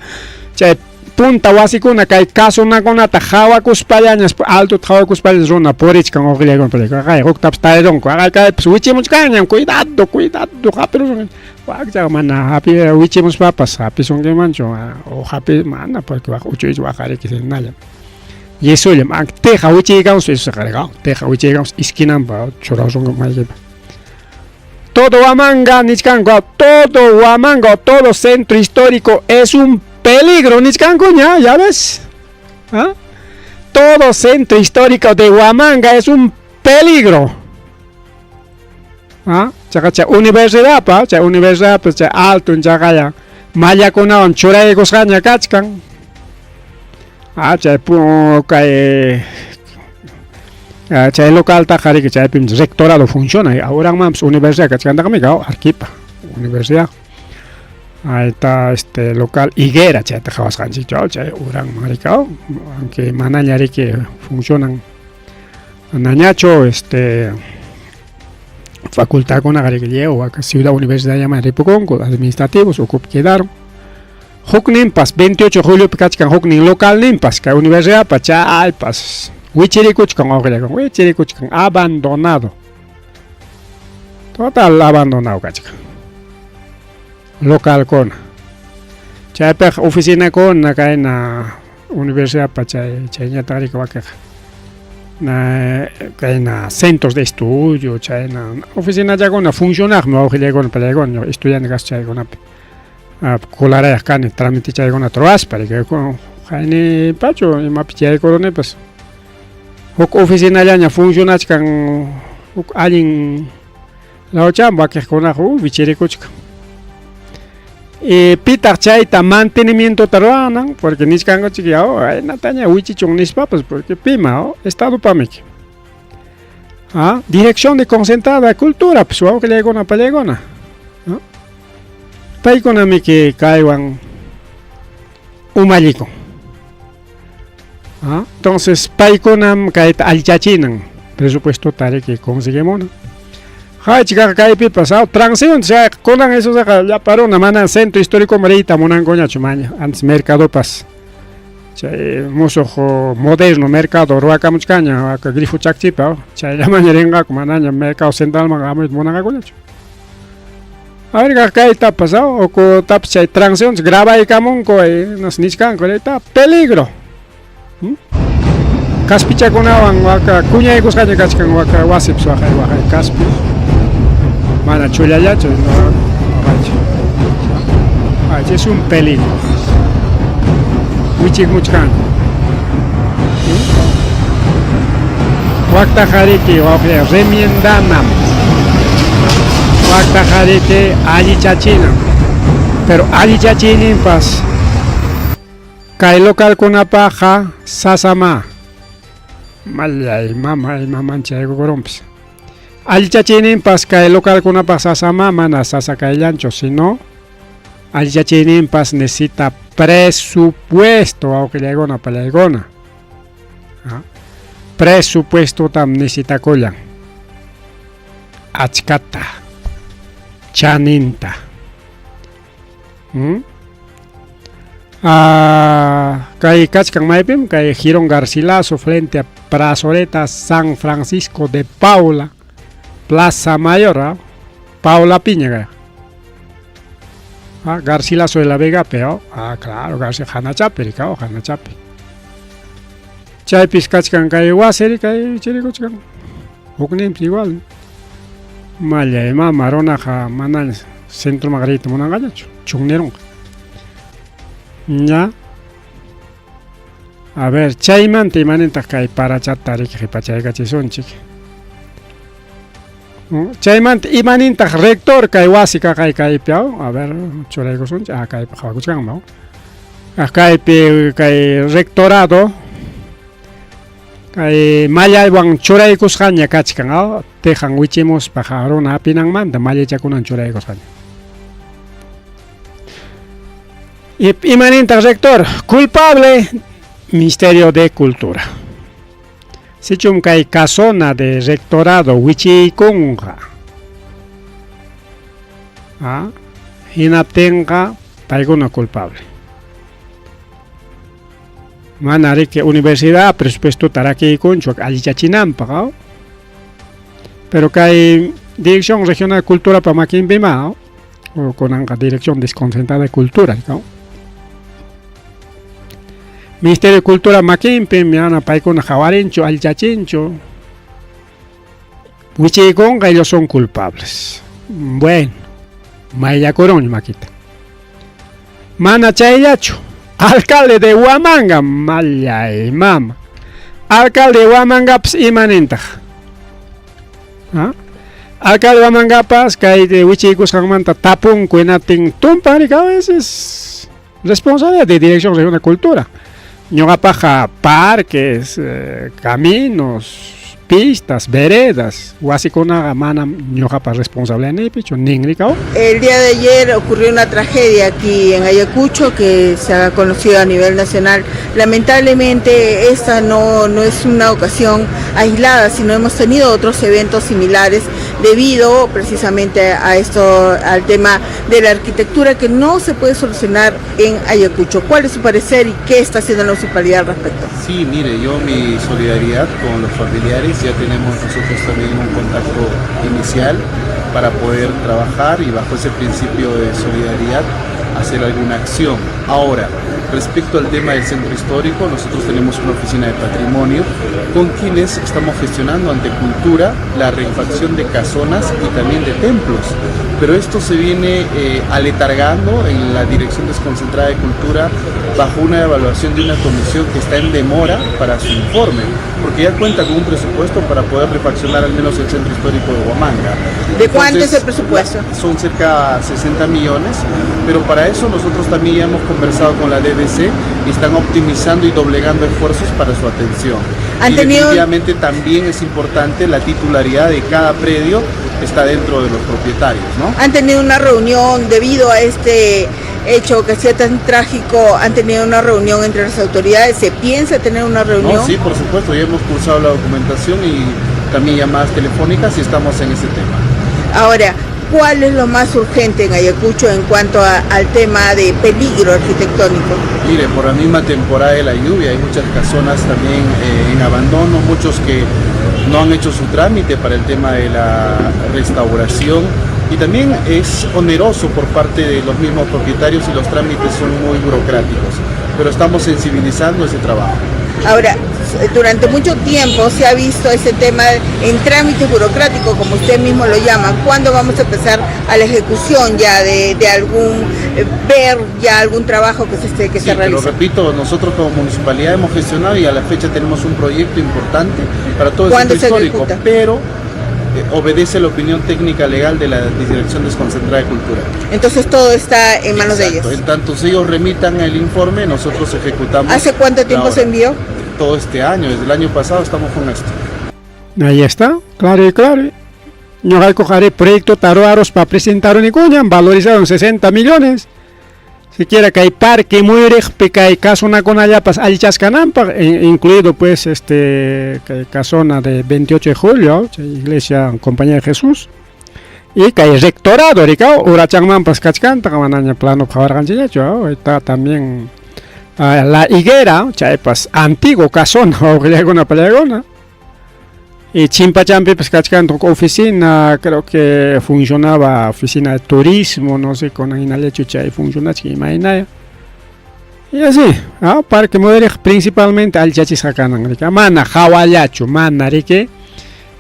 chay Punta wasikuna kay kasunakunata hawakuspallañas altota hawakuspallañas runa purichkan uqllaykuna purichkan kay huktapas tarirunku aqay kaypas wichimuchkanñam cuidado cuidado hapirusun wakcha mana hapi wichimuspapas hapisunkimanchu o hapi mana porque wak uchuychu waqariki hinallam yesullam teja wichiykamus eso teja wichiykamus esquinanpa churasunku maykipa. Todo Huamanga, nichkanku, todo Huamanga, todo centro histórico es un peligro, nichkanku, ya, ya ves. ¿Ah? Todo centro histórico de Huamanga es un peligro. ¿Ah? Chaqa chay universidad pa, chay universidad pa, chay alto chaqaya mallakunawan churaykusqaña kachkan. Ah, chay kay chay localtaqa riki chaypim rectorado funciona ahora universidad kachkantaqmi Arequipa universidad. Ahí está este local Higuera chayta qhawasqanchik chay uranman riki aunque manaña riki funcionan nañachu este facultadkunaqa riki lliw ciudad universidad llaman ripukunku administrativos ukupi quedaron. Hukninpas 28 de juliopi kachkan huknin localninpas kay universidadpa chaypas wichirikuchkan uqllakun wichirikuchkan abandonado. Total abandonado kachkan. Localkuna. Chaypiqa oficinakuna kayna universidadpa chay chayñataq riki wakiqa na kayna centros de estudio chayna oficinachakuna funcionaqmi wawqillaykuna pallaykuna estudiante kaspa chaykunapi. Colarayaq kani trámite chaykunata ruwaspa riki qayni pachu imapi chaykurunipas huk oficinallaña funcionachkan huk allin lawchan wakiqkunaqa wichirikuchkan. Y pitaq chayta mantenimientota ruwanan porque nichkankuchik yaw aynataña wichichun nispapas porque pima estadopamiki. Ah, Dirección de Concentrada de Cultura pues wawqillaykuna pallaykuna. Paykunamiki kaywan umallikun. ¿Ah? Entonces paykunam kayta allichachinan presupuestota riki conseguimuna. Haychikaqa kaypipas transeúnte chayqa kunan esosaqa llapa runa mana centro histórico riyta munankuñachu maña antes mercadopas chay musuq moderno mercado ruwakamuchkaña aka grifo chakchipa chayllamaña rinqaku manaña mercado centralman hamuyta munanqakuñachu. A ver kaytapas ukutapas chay transeúnte grabaykamunku nas nichkanku riyta peligro. Kaspichakunawan waka kuñaykusqaña kachkan waka wasipas waqay waqay kaspi mana chullallachu no waqaycha es un peligro wichikmuchkan waktaqa riki wawqi remiendanam waktaqa riki allichachinam pero allichachiyninpas kay localkunapaqqa sasama mallay mama imaman chaykukurunpas allichachiyninpas kay localkunapaq sasama mana sasa kayllanchu sino allichachiyninpas necesita presupuesto wawqillaykuna pallaykuna presupuestotam necesitakullan achkata chaninta. Kay kachkan maypim kay Jirón Garcilaso frente a Plazoleta San Francisco de Paula Plaza Mayor Paula Piña kay Garcilaso de la Vega pero claro García Hanachapi rikaw Hanachapi chaypis kachkan kay wasi kay chirikuchkan hukninpis igual mallay mama runaqa mana centroman riyta munanqañachu chunnirunqa. Ya. A ver, chaymanta imanintaq kay parachata riki qhipachaykachisunchik. Chaymanta imanintaq rector kay wasi kaqay kaypi a ver churaykusunchik kaypi qhawakuchkanman kaypi kay rectorado kay mallaywan churaykusqaña kachkan tejan wichimuspa runa hapinanmanta mallachakunan churaykusqaña. Imanintaq rector culpable Ministerio de Cultura. Sichum kay casona de rectorado wichiykunqa hinaptinqa paykuna culpable. Mana riki universidad presupuestota rakiykunchu allichachinanpaq, aw? Pero kay Dirección Regional de Culturapa makinpimá, aw? Kunanqa Dirección Desconcentrada de Cultura, aw? Ministerio de Cultura makinpim, mana paykuna qawarinchu, allichachinchu. Wichiykunqa ellos son culpables. Bueno, mayllakurunña makita. Mana chayllachu. Alcalde de Huamanga, mallay mama. Alcalde de Huamangapas ima nintaq? ¿Ah? Alcalde de Huamangapas kay wichiykusqanmanta tapunku hinaptin tumpan a veces responsabilidad de Dirección Regional de Cultura. Ñuqapaqqa parques, caminos, pistas, veredas, wasikunaqa manam ñuqapa responsabilidadniypichu ninrikaw. El día de ayer ocurrió una tragedia aquí en Ayacucho que se ha conocido a nivel nacional. Lamentablemente esta no, no es una ocasión aislada, sino hemos tenido otros eventos similares debido precisamente a esto, al tema de la arquitectura que no se puede solucionar en Ayacucho. ¿Cuál es su parecer y qué está haciendo la municipalidad al respecto? Sí, mire, yo mi solidaridad con los familiares, ya tenemos nosotros también un contacto inicial para poder trabajar y bajo ese principio de solidaridad hacer alguna acción. Ahora, respecto al tema del centro histórico, nosotros tenemos una oficina de patrimonio con quienes estamos gestionando ante Cultura la refacción de casonas y también de templos. Pero esto se viene aletargando en la Dirección Desconcentrada de Cultura bajo una evaluación de una comisión que está en demora para su informe, porque ya cuenta con un presupuesto para poder refaccionar al menos el centro histórico de Huamanga. ¿De cuánto es el presupuesto? Son cerca de 60 millones, pero para eso nosotros también ya hemos conversado con la DBC y están optimizando y doblegando esfuerzos para su atención. ¿Han Y tenido definitivamente también es importante la titularidad de cada predio está dentro de los propietarios, ¿no? ¿Han tenido una reunión debido a este hecho que sea tan trágico? ¿Han tenido una reunión entre las autoridades? ¿Se piensa tener una reunión? No, sí, por supuesto, ya hemos cursado la documentación y también llamadas telefónicas y estamos en ese tema. Ahora, ¿cuál es lo más urgente en Ayacucho en cuanto al tema de peligro arquitectónico? Mire, por la misma temporada de la lluvia hay muchas casonas también en abandono, muchos que no han hecho su trámite para el tema de la restauración y también es oneroso por parte de los mismos propietarios y los trámites son muy burocráticos, pero estamos sensibilizando ese trabajo. Ahora, durante mucho tiempo se ha visto ese tema en trámites burocráticos, como usted mismo lo llama. ¿Cuándo vamos a empezar a la ejecución ya de algún, ver ya algún trabajo que se esté, que Sí, se pero realice? repito, nosotros como municipalidad hemos gestionado y a la fecha tenemos un proyecto importante para todo el ¿Cuándo centro se histórico, ejecuta? pero obedece la opinión técnica legal de la Dirección Desconcentrada de Cultura. Entonces todo está en manos de Exacto. ellos. En tanto ellos remitan el informe, nosotros ejecutamos. ¿Hace cuánto la tiempo se obra. envió? Todo este año, desde el año pasado estamos con esto. Ahí está, claro y claro. Ñuqaykuqa proyecto taruaruspa presentarunikuñam, valorizado en 60 millones. Siquiera que hay parque muyuriqpi kay kasunakunallapas allichaskananpaq, incluido pues kay casona de 28 de julio, chay iglesia Compañía de Jesús. Y kay rectorado rikaw urachanmanpas kachkantaq, manaña plano qhawarqanchikñachu, está también la higuera, chaypas antiguo casona, wawqillaykuna pallaykuna. Y Chimpachampipas kachkantoq oficina, creo que funcionaba oficina de turismo, no sé, con hinallachu chay funcionachka imaynaya. Y así, parque muyuriq principalmente allichachisqa kanan, riki, mana hawallachu, mana riki,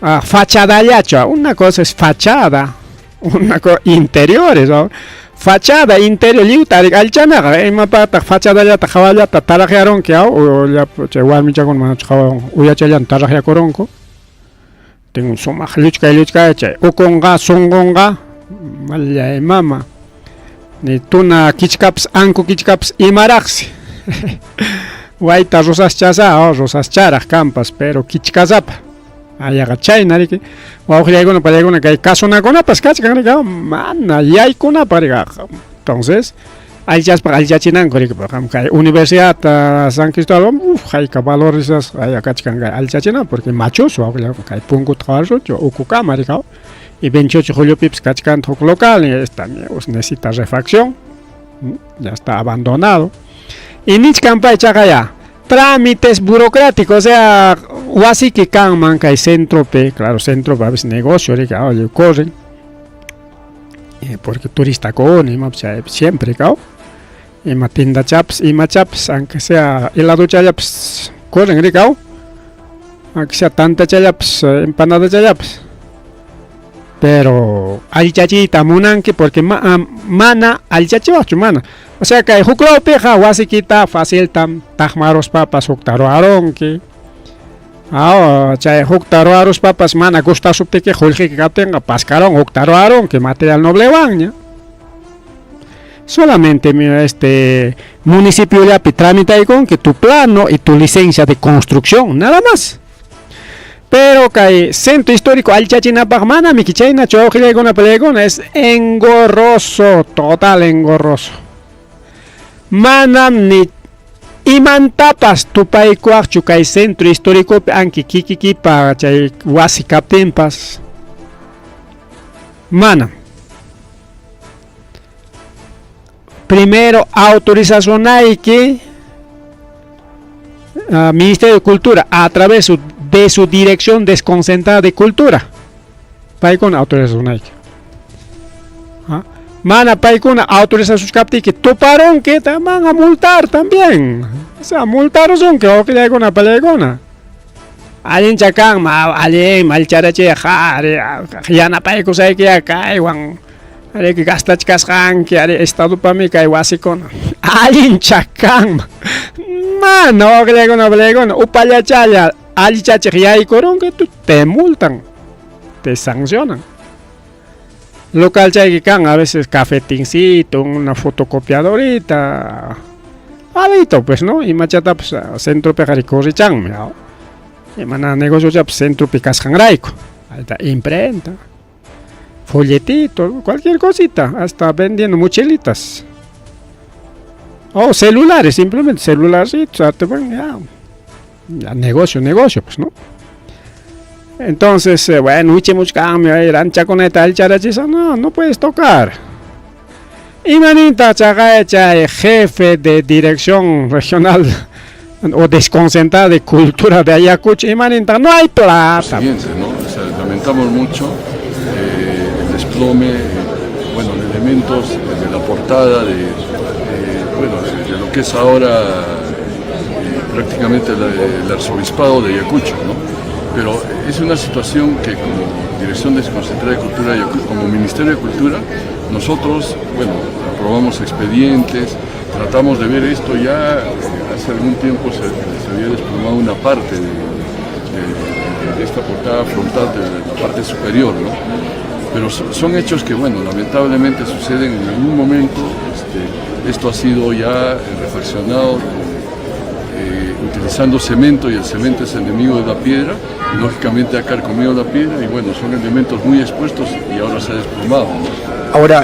fachadallachu. Una cosa es fachada, una cosa interiores, ¿no? Fachada, interior, lliwta riki allichanaqa, imapaqtaq fachadallata hawallata taraqyarunki, o chay warmichakuna manachu hawa uyachallanta taraqyakurunku. Tengo un sumaq lluchkay lluchkay chay ukunqa sunqunqa mallay mama ni tuna kichkapas anku kichkapas imaraqsi wayta rosaschasa rosascharaq kampas pero kichkasapa ayaqa chayna riki wawqillaykuna pallaykuna kay kasunakunapas kachkan riki mana yaykunapaq riki entonces allichaspa allichachinanku riki kay Universidad San Cristóbal hayka valorizas aya kachkan kay allichachinanku porque machuso wawqillaykuna kay punkuta qhawarsunchik ukukama riki y 28 de juliopipis kachkan huk local esta necesita refacción, ya está abandonado. Y nichkan pay chaqaya Trámites burocráticos, o sea, wasiki kanman kay centropi, claro, centro a veces negocio, riki, oye, corren, porque turistakuna imapas chaypi siempre kaw, ima tiendachapas, imachapas, aunque sea heladochallapas corren riki aw, aunque sea tantachallapas, empanadachallapas, pero allichachiyta munanki porque mana allichachiwaqchu mana, o sea kay huk lawpiqa wasikita faciltam taqmaruspapas hukta ruwarunki, aw chay hukta ruwaruspapas mana gustasuptiki qullqiyki kaptinqa pascaron hukta ruwarunki material noblewanña. Solamente este municipiollapi tramitaykunki tu plano y tu licencia de construcción, nada más. Pero kay centro histórico allichachinapaq manami chaynachu wawqillaykuna palaykuna, es engorroso, total engorroso. Manam ni imantapas tupaykuwaqchu kay centro históricopi anki kikikipa chay wasi kaptinpas. Manam. Primero autorizacionayki Ministerio de Cultura a través de su Dirección Desconcentrada de Cultura. Paykuna autorizacionayki. Mana paykuna autorizacionkaptiki tuparunki, te van a multar también. O sea, multarusunki wawqillaykuna palaykuna. Allincha kanman, allin allicharachiyqa, ari yanapaykusaykiya kaywan, ariki gastachkasqanki, ari estadopami kay wasikuna. Allincha kanman. Mana wawqillaykuna palaykuna, upallachalla allichachiq yaykurunki, te multan, te sancionan. Local chayki kan a veces cafetincito, una fotocopiadorita, alito pues, ¿no? Imachatapas centropiqa corrichanmi, imana negociochapas centropi kasqanrayku, ahí imprenta, folletito, cualquier cosita, hasta vendiendo mochilitas. O celulares, simplemente celularcitos, te van, ya, ya, negocio, negocio, pues, ¿no? Entonces, bueno, wichimuchkanmi, ranchakunata allicharachisa, no, no puedes tocar. Imaninta chaqay chay jefe de dirección regional o desconcentrada de cultura de Ayacucho, imaninta, no hay plata. Siguiente, ¿no? O sea, lamentamos mucho el desplome, bueno, de elementos de la portada bueno, de lo que es ahora prácticamente el arzobispado de Ayacucho, ¿no? Pero es una situación que como Dirección Desconcentrada de Cultura de Ayacucho, como Ministerio de Cultura, nosotros, bueno, aprobamos expedientes, tratamos de ver esto ya hace algún tiempo se había desplomado una parte de esta portada frontal de la parte superior, ¿no? Pero son hechos que, bueno, lamentablemente suceden en algún momento. Esto ha sido ya refaccionado utilizando cemento, y el cemento es enemigo de la piedra, y lógicamente ha carcomido la piedra, y bueno, son elementos muy expuestos y ahora se ha desplomado, ¿no? Ahora,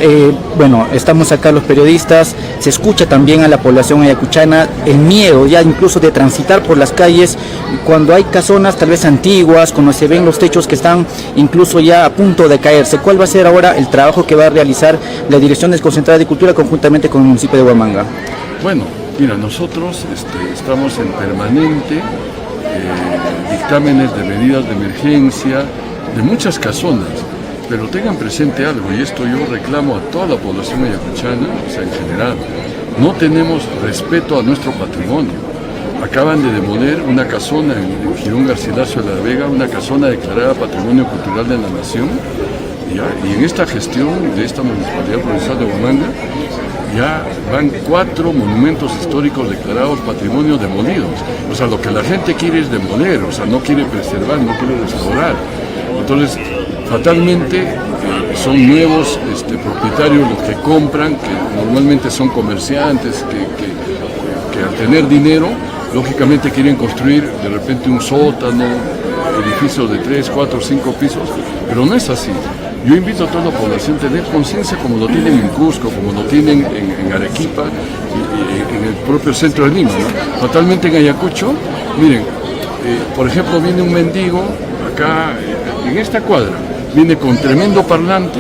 bueno, estamos acá los periodistas, se escucha también a la población ayacuchana el miedo ya incluso de transitar por las calles cuando hay casonas tal vez antiguas, cuando se ven los techos que están incluso ya a punto de caerse. ¿Cuál va a ser ahora el trabajo que va a realizar la Dirección Desconcentrada de Cultura conjuntamente con el municipio de Huamanga? Bueno, mira, nosotros estamos en permanente dictámenes de medidas de emergencia de muchas casonas. Pero tengan presente algo, y esto yo reclamo a toda la población ayacuchana, o sea, en general, no tenemos respeto a nuestro patrimonio. Acaban de demoler una casona en Jirón Garcilaso de la Vega, una casona declarada Patrimonio Cultural de la Nación, ¿ya? Y en esta gestión de esta Municipalidad Provincial de Huamanga, ya van 4 monumentos históricos declarados patrimonio demolidos. O sea, lo que la gente quiere es demoler, o sea, no quiere preservar, no quiere restaurar. Entonces, fatalmente son nuevos propietarios los que compran, que normalmente son comerciantes, que al tener dinero, lógicamente quieren construir de repente un sótano, edificios de 3, 4, 5 pisos, pero no es así. Yo invito a toda la población a tener conciencia como lo tienen en Cusco, como lo tienen en Arequipa, y en el propio centro de Lima, ¿no? Fatalmente en Ayacucho, miren, por ejemplo, viene un mendigo acá en esta cuadra, viene con tremendo parlante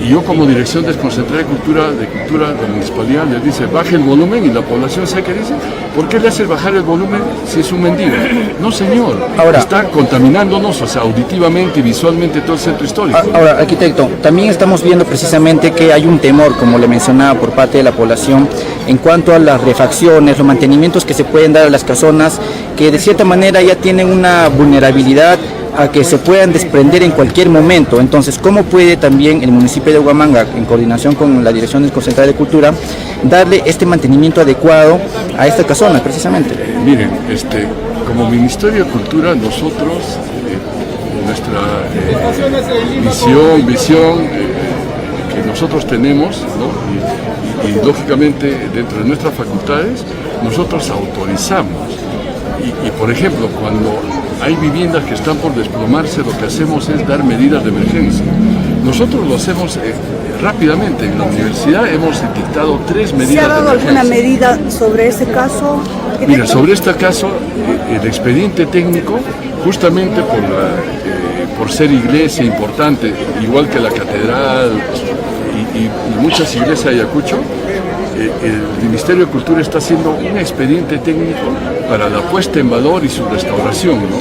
Y yo como Dirección Desconcentrada de Cultura de Cultura de la Municipalidad les dice, baje el volumen y la población sabe qué dice. ¿Por qué le hace bajar el volumen si es un mendigo? No, señor. Ahora, está contaminándonos, o sea, auditivamente y visualmente todo el centro histórico. Ahora, arquitecto, también estamos viendo precisamente que hay un temor, como le mencionaba, por parte de la población en cuanto a las refacciones, los mantenimientos que se pueden dar a las casonas, que de cierta manera ya tienen una vulnerabilidad a que se puedan desprender en cualquier momento. Entonces, ¿cómo puede también el municipio de Huamanga, en coordinación con la Dirección Desconcentrada de Cultura, darle este mantenimiento adecuado a esta casona, precisamente? Miren, como Ministerio de Cultura, nosotros, nuestra visión que nosotros tenemos, ¿no? Y lógicamente dentro de nuestras facultades, nosotros autorizamos. Y por ejemplo, cuando hay viviendas que están por desplomarse, lo que hacemos es dar medidas de emergencia. Nosotros lo hacemos rápidamente. En la universidad hemos dictado 3 medidas ¿Se ha dado de alguna emergencia. medida sobre ese caso? Mira, sobre este caso, el expediente técnico, justamente por ser iglesia importante, igual que la catedral y muchas iglesias de Ayacucho, el Ministerio de Cultura está haciendo un expediente técnico para la puesta en valor y su restauración, ¿no?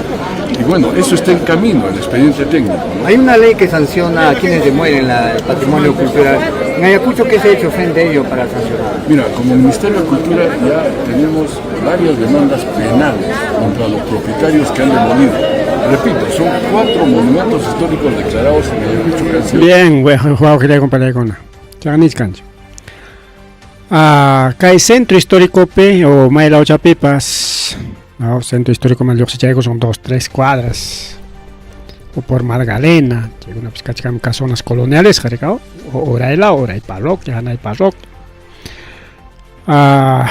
Y bueno, eso está en camino, el expediente técnico, ¿no? Hay una ley que sanciona a quienes demuelen el patrimonio cultural. En Ayacucho, ¿qué se ha hecho frente a ello para sancionar? Mira, como Ministerio de Cultura ya tenemos varias demandas penales contra los propietarios que han demolido. Repito, son 4 monumentos históricos declarados en Ayacucho que han sido... Bien, bueno, Juan, quería comparar con una. Chanich cancho. Ah, kay centro histórico P o Mayla Ochapipas, no, centro histórico Malioxichaico son 2, 3 cuadras. O por Magdalena, una pizca casonas coloniales, jaricao, o Oraela, Oray parroquia, Hanay parroquia. Ah,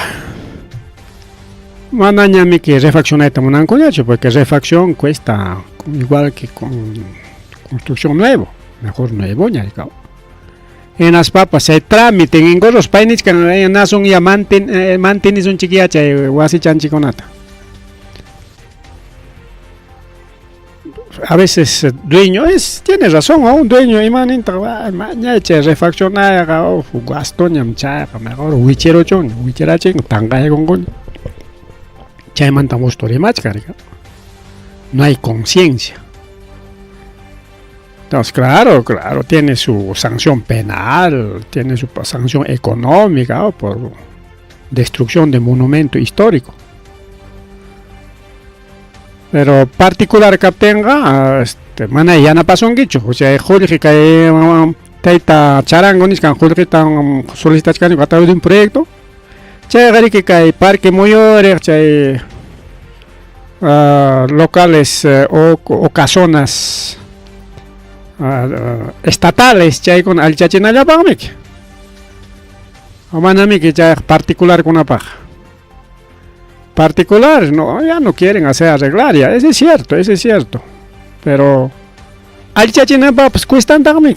manañami que refaccionaita munankuñachu, porque refacción cuesta igual que con construcción nuevo, mejor nuevo, ñaricao. En las papas se trámiten en gorros painich que nason ya mantenis un chiquiacha wasi chanchiconata. A veces dueño es, tiene razón, ¿no? Un dueño y maninta, mañache refaccionar, oh, gastoñam chaja, mejor huicherochón, huicherachén, tangay con con. Chay mantamos torimach, carica. No hay conciencia. Entonces, claro, claro, tiene su sanción penal, tiene su sanción económica, ¿no? Por destrucción de monumento histórico. Pero particular que tenga, mana ya no pasó un guicho, o sea, Jorge que taita charango niskan Jorge tan solicitachkani a través de un proyecto. Chay gari que cae parque Moyore, chay, locales o casonas estatales, chay con al chachinallapamik. O manami que chay particular con una paja. Particular, no, ya no quieren hacer arreglar, ya, ese es cierto, ese es cierto. Pero al chachinapa, pues cuestan también.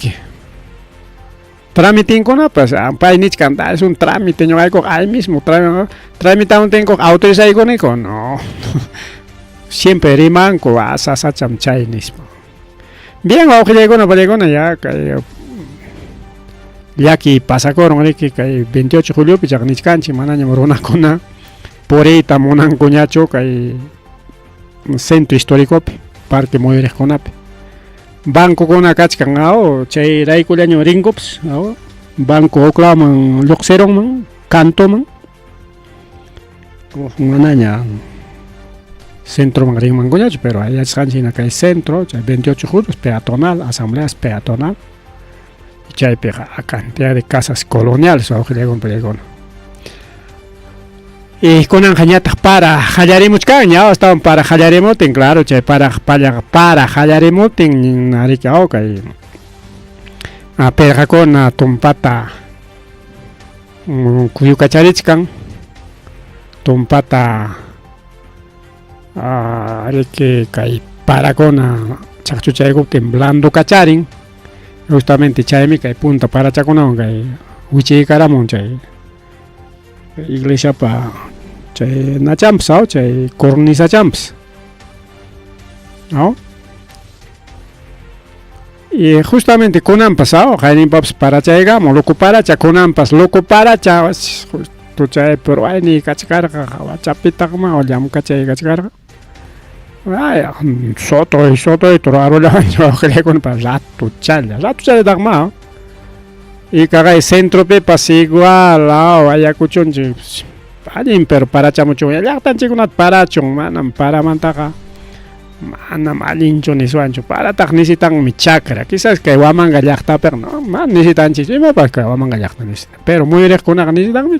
Trámite con pues, pay nich canta, es un trámite, no hay ahí mismo, trámite aún tengo autorizado con eco, no. Siempre rimanco, asa, cham, chay mismo. Bien, ojo, llegó, no, llegó, no, ya, que, ya aquí pasa con, ¿no? Que, que 28 de julio, pues, ya nich canchi, manaña, morona, cona. Por ahí tamonan coñacho, que hay un centro histórico, parque Moyores-Conape. Banco con acachcan, ao, chay raiculeño ringops, ao, banco oclaman, loxeron, cantoman, manaña, centro man ringman coñacho, pero ahí es canchina que hay centro, chay 28 de julio, es peatonal, asamblea es peatonal, y chay pega a cantidad de casas coloniales, ao, que llegó un peligro. Y con anjañatas para jalaremos caña, estaban para jalaremoten, claro, che, para, para, para jalaremoten, arica oca y a perra con a tumpata, cuyucacharichcan, tumpata, a, arique cay para con a chacchuchaigo temblando cacharin, justamente chaymi cay punta para chaconón, cay huichicaramon, chay iglesia pa chay nachamps, ¿no? Chay cornisa champs, ¿no? Y justamente kunanpas, ah, qayninpapas parachaykamun, loco paracha kunanpas, loco paracha, justo chay pruwayniy kachkarqa, hawachapitaqma llamkachay kachkarqa. Ay, sotoy, sotoy, ruwarullawanchik wawqillaykuna, ratuchalla, ratuchallataqma. Y kaqay centropipas igual, ah, Ayacuchunchik allin pero parachamuchun, llaqtanchikkunata parachun, manam paramantaqa manam allinchu niswanchu, parataq nisitanmi chakra, quizás kay Huamanga llaqtapiqa no, mana nisitanchikchu, imapaq kay Huamanga llaqta nisitan, pero muyuriqkunaqa nisitanmi.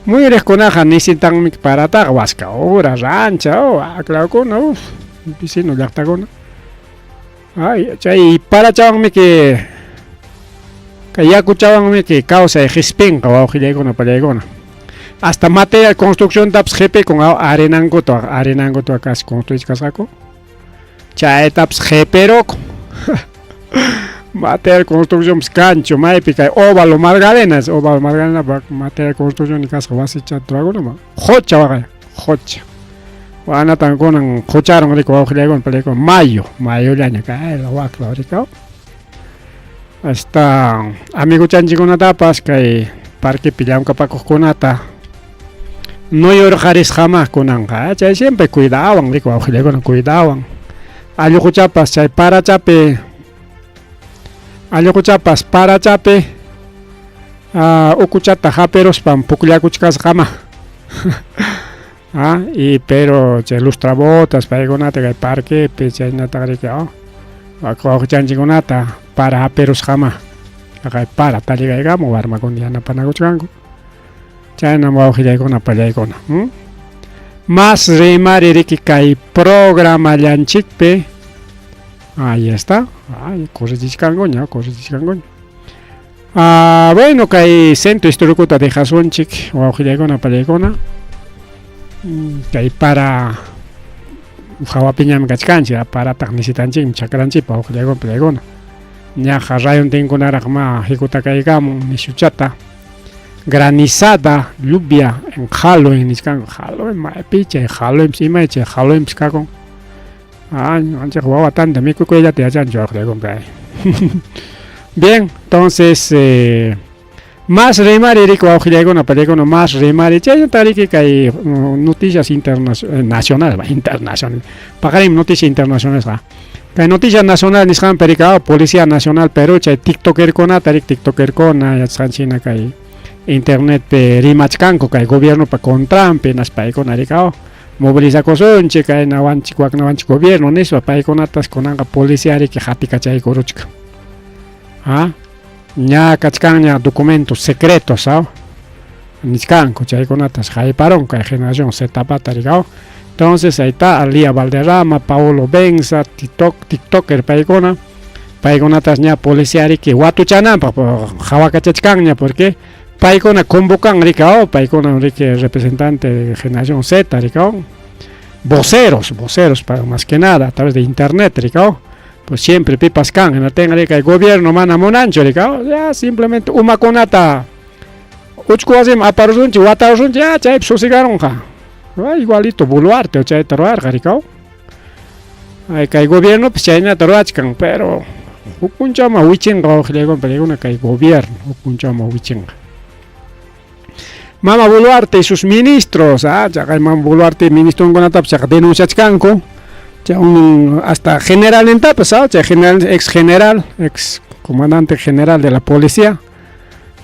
Muyuriqkunaqa nisitanmi parataqa, Huasca ura, Rancha, oh, aklawkuna, uf, vecino llaqtakuna. Ay, chay parachawanmiki kay yakuchawanmiki kawsay qispinqa wawqillaykuna pallaykuna. Hasta material construcciontapas qipikun arenankuta, arenankuta casi construichkasqaku. Chaytapas qipirukun. Material construccionpas kanchu maypi kay óvalo Margalena, óvalo Margalena material construcción kasqa wasicha rurakuna qocha waqay, qocha. Wanatan kunan qocharon riku wawqillaykuna pallaykuna mayo, mayollaña kay wakla rikaw. Hasta amiguchanchikkunatapas kay parquepi llamkapakuqkunata nuyurqarisqama kunanqa, chay siempre cuidawan riku wawqillaykuna cuidawan. Alluquchapas chay parachapi alluquchapas parachapi ukuchata hapiruspan pukllakuchkasqama. Ah, y pero chay lustrabotas paykunata kay parquepi chaynataq riki wawqichanchikkunata para hapirusqama. Kay para tallikaykamun warmakuna yanapanakuchkanku. Chaynam wawqillaykuna pallaykuna. Más rimari riki kay programallanchikpi. Ahí está. Ay, corrichichkankuña, corrichichkankuña. Ah, bueno, kay centro histórico dejasunchik wawqillaykuna pallaykuna. Kay para hawapiñami kachkanchik, parataq nisitanchikmi chakranchikpa wawqillaykuna pallaykuna. Ñaqa rayuntinkunaraq ma hikutakaykamun nishuchata. Granizada, lluvia en Halloween nichkanku. Halloween maypi chay Halloween imay chay Halloween kakun. Ah, anchaq wawa tanta mikukuyllata yachanchu wawqillaykuna. Bien, entonces más rimari riki wawqillaykuna pallaykuna más rimari chaynata riki kay noticias internacionales, internacional. Paqarin noticias internacionales Kay noticia nacional nisqanpi riki Policía Nacional Perú chay tiktokerkunata riki tiktokerkuna yachasqanchik kay internetpi rimachkanku kay gobiernopa contranpi hinaspa paykuna riki movilizakusunchik kayna wanchik wakna wanchik gobierno nispa paykunatas kunanqa policía riki hatikachaykuruchkan. Ah, ña kachkanña documentos secretos, ah, nichkanku chaykunatas hayparun kay generación Z pata riki. Entonces ahí está Lía Valderrama, Paolo Benza, TikTok, TikToker paykuna, paykunatas ña policía riki watuchananpaq hawakachachkanña porque paykuna convocan riki, paykuna riki representante de generación Z riki, voceros, voceros para más que nada a través de internet riki, pues siempre pipas kan, hinaptinqa riki kay gobierno mana munanchu riki, ya simplemente umakunata uchku wasiman aparusunchik watarusunchik ya chaypi susigarunqa. Igualito Boluarte chayta ruwarqa riki. Ay kay gobiernopas chaynata ruwachkan, pero huk punchawman wichinqa wawqillaykuna pallaykuna kay gobierno huk punchawman wichinqa. Mama Boluarte y sus ministros, ah, chaqay Mama Boluarte ministronkunatapas chaqa denunciachkanku, chay hasta generalnintapas, ah, chay general, ex general, ex comandante general de la policía,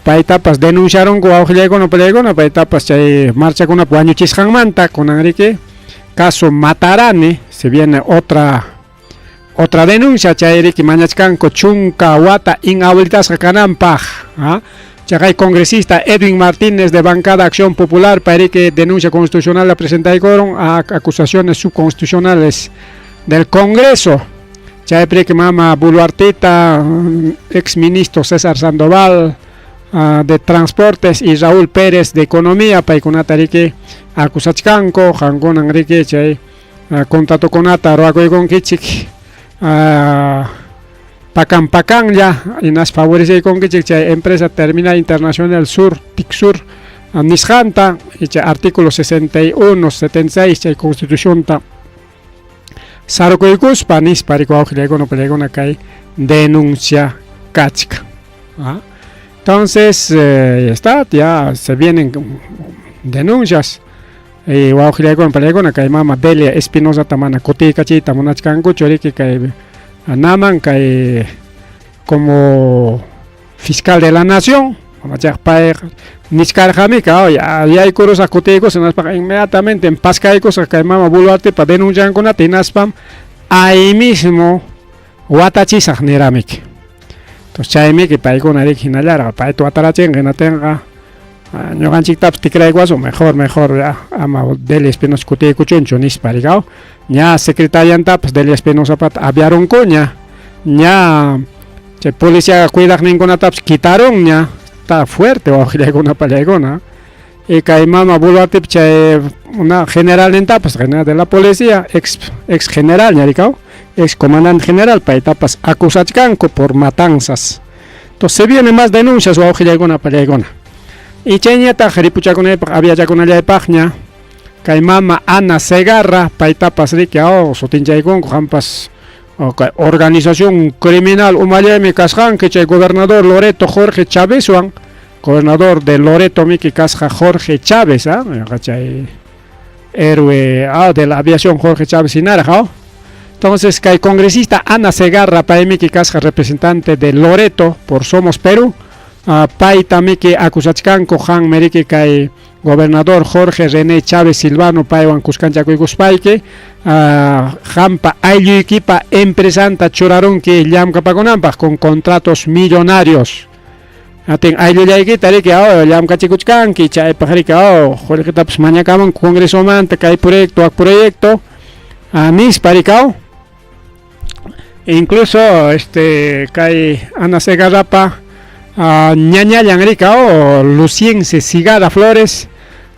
paytapas denunciaronku wawqillaykuna pallaykuna, paytapas chay marchakunapi wañuchisqanmanta, kunan riki caso Matarani, se viene otra denuncia, chay riki mañachkanku chunka wata inhabilitasqa kananpaq, ah. Chaqay congresista Edwin Martínez de Bancada Acción Popular, payriki denuncia constitucional la presentaykurun a acusaciones subconstitucionales del Congreso. Chaypi mama Boluartita, ex ministro César Sandoval de Transportes y Raúl Pérez de Economía, paykunata riki acusachkanku, qankunan riki chay contratokunata ruwakuykunkichik pakan pakanlla, hinaspa favoreceykunkichik chay empresa Terminal Internacional Sur, TICSUR nisqanta, chay artículo 61, 76 chay constitucionta. Sarukuykuspa nispa riki wawqillaykuna pallaykuna kay denuncia kachkan. ¿Ah? Entonces, está, ya se vienen denuncias. Y wawqillaykuna pallaykuna kay mama Delia Espinosata mana kutiykachiyta munachkankuchu riki kay naman kay como fiscal de la nación, mamachaq payqa nichkarqamika yaykurusaq kutiykusaq hinaspaqa inmediatamente paskaykusaq kay mama Boluartepa denunciankunata hinaspam ahí mismo watachisaq niramiki. Entonces chaymiki paykuna riki hinallarqa payta watarachinqa hinatinqa ñuqanchiktapas tikraykuwasun mejor mejor ya ama Delia Espinosa kutiykuchunchu nispa rikaw ña secretariantapas Delia Espinosapata aviarunkuña ña chay policía cuidaqninkunatapas quitarunña, está fuerte wawqillaykuna pallaykuna. Y kay mama Boluartepi chay una generalnintapas, general de la policía, ex ex general ña rikaw, ex comandante general paytapas acusachkanku por matanzas. Entonces se vienen más denuncias wawqillaykuna pallaykuna. Y chayñataq ripuchakunaypaq aviachakunallaypaqña kay mama Ana Segarra paytapas riki sutinchaykunku qampas kay organización criminal umallaymi kasqanki chay gobernador Loreto Jorge Chávezwan, gobernador de Loreto miki kasqa Jorge Chávez, chay héroe de la aviación Jorge Chávez hinaraq. Entonces kay congresista Ana Segarra paymiki kasqa representante de Loreto por Somos Perú, payta miki acusachkanku qanmi riki kay gobernador Jorge René Chávez Silvano paywan kuskanchakuykuspayki qampa aylluykipa empresanta churarunki llamkapakunanpaq con contratos millonarios. Atin ayllullaykita riki llamkachikuchkanki chaypaq riki qullqitapas mañakamunku congresomanta kay proyecto wak proyecto nispa rikaw. Incluso kay Ana Segarrapa ñañallan rikaw Luciense Sigada Flores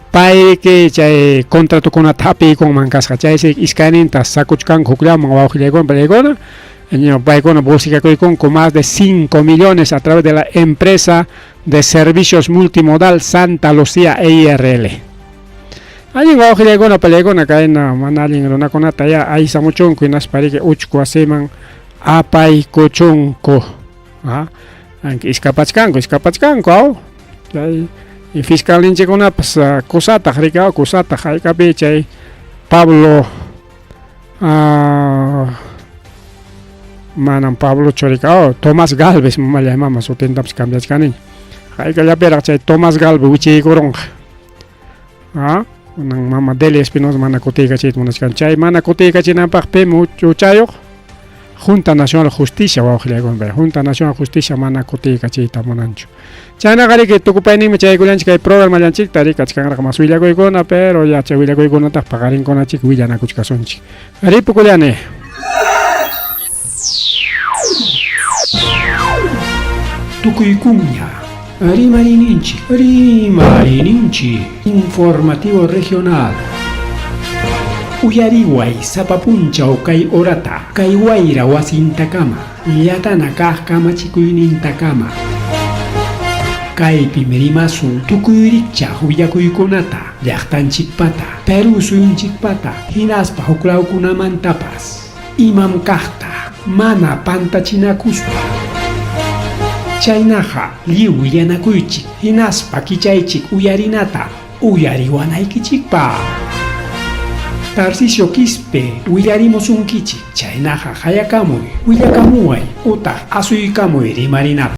pay riki chay contratokunata hapiykunman kasqa chaysi iskayninta sakuchkanku hukllaman wawqillaykuna pallaykuna paykuna bolsikakuykunku más de 5 millones a través de la empresa de servicios multimodal Santa Lucía EIRL. Allin wawqillaykuna pallaykuna kayna mana allin runakunata ya aysamuchunku hinaspa riki uchku wasiman apaykuchunku. Iskapachkanku iskapachkanku aw chay y fiscalninchikkunapas kusataq riki kusataq haykapi chay Pablo manam Pablochu riki Tomás Galvez mamallay mama sutintapas cambiachkaniña haykallapiraq chay Tomás Galvez wichiykurunqa kunan mama Delia Espinosa mana kutiykachiyta munachkan chay mana kutiykachinanpaq pim huchayuq Junta Nacional Justicia wawqillaykuna Junta Nacional Justicia mana kutiykachiyta munanchu. Chaynaqa riki tukupayninmi chaykullanchik kay programallanchikta riki kachkanraq mas willakuykuna pero ya chay willakuykunataq paqarinkunachik willanakuchkasunchik. Ripukullani. Tukuykuña Rimarininchik, Rimarininchik, informativo regional. Uyariway sapa punchaw kay horata, kay wayra wasintakama, llatana kaq kamachikuynintakama. Kaypim rimasun tukuy rikchaq willakuykunata, llaqtanchikpata, Perú suyunchikpata, hinaspa huklawkunamantapas. Imam kaqta, mana pantachinakuspa. Chaynaqa lliw willanakuychik, hinaspa kichaychik uyarinata, uyariwanaykichikpaq. Tarcisio Quispe willarimusunkichik, chaynaqa hayakamuy, willakamuway, utaq asuykamuy rimarinapaq.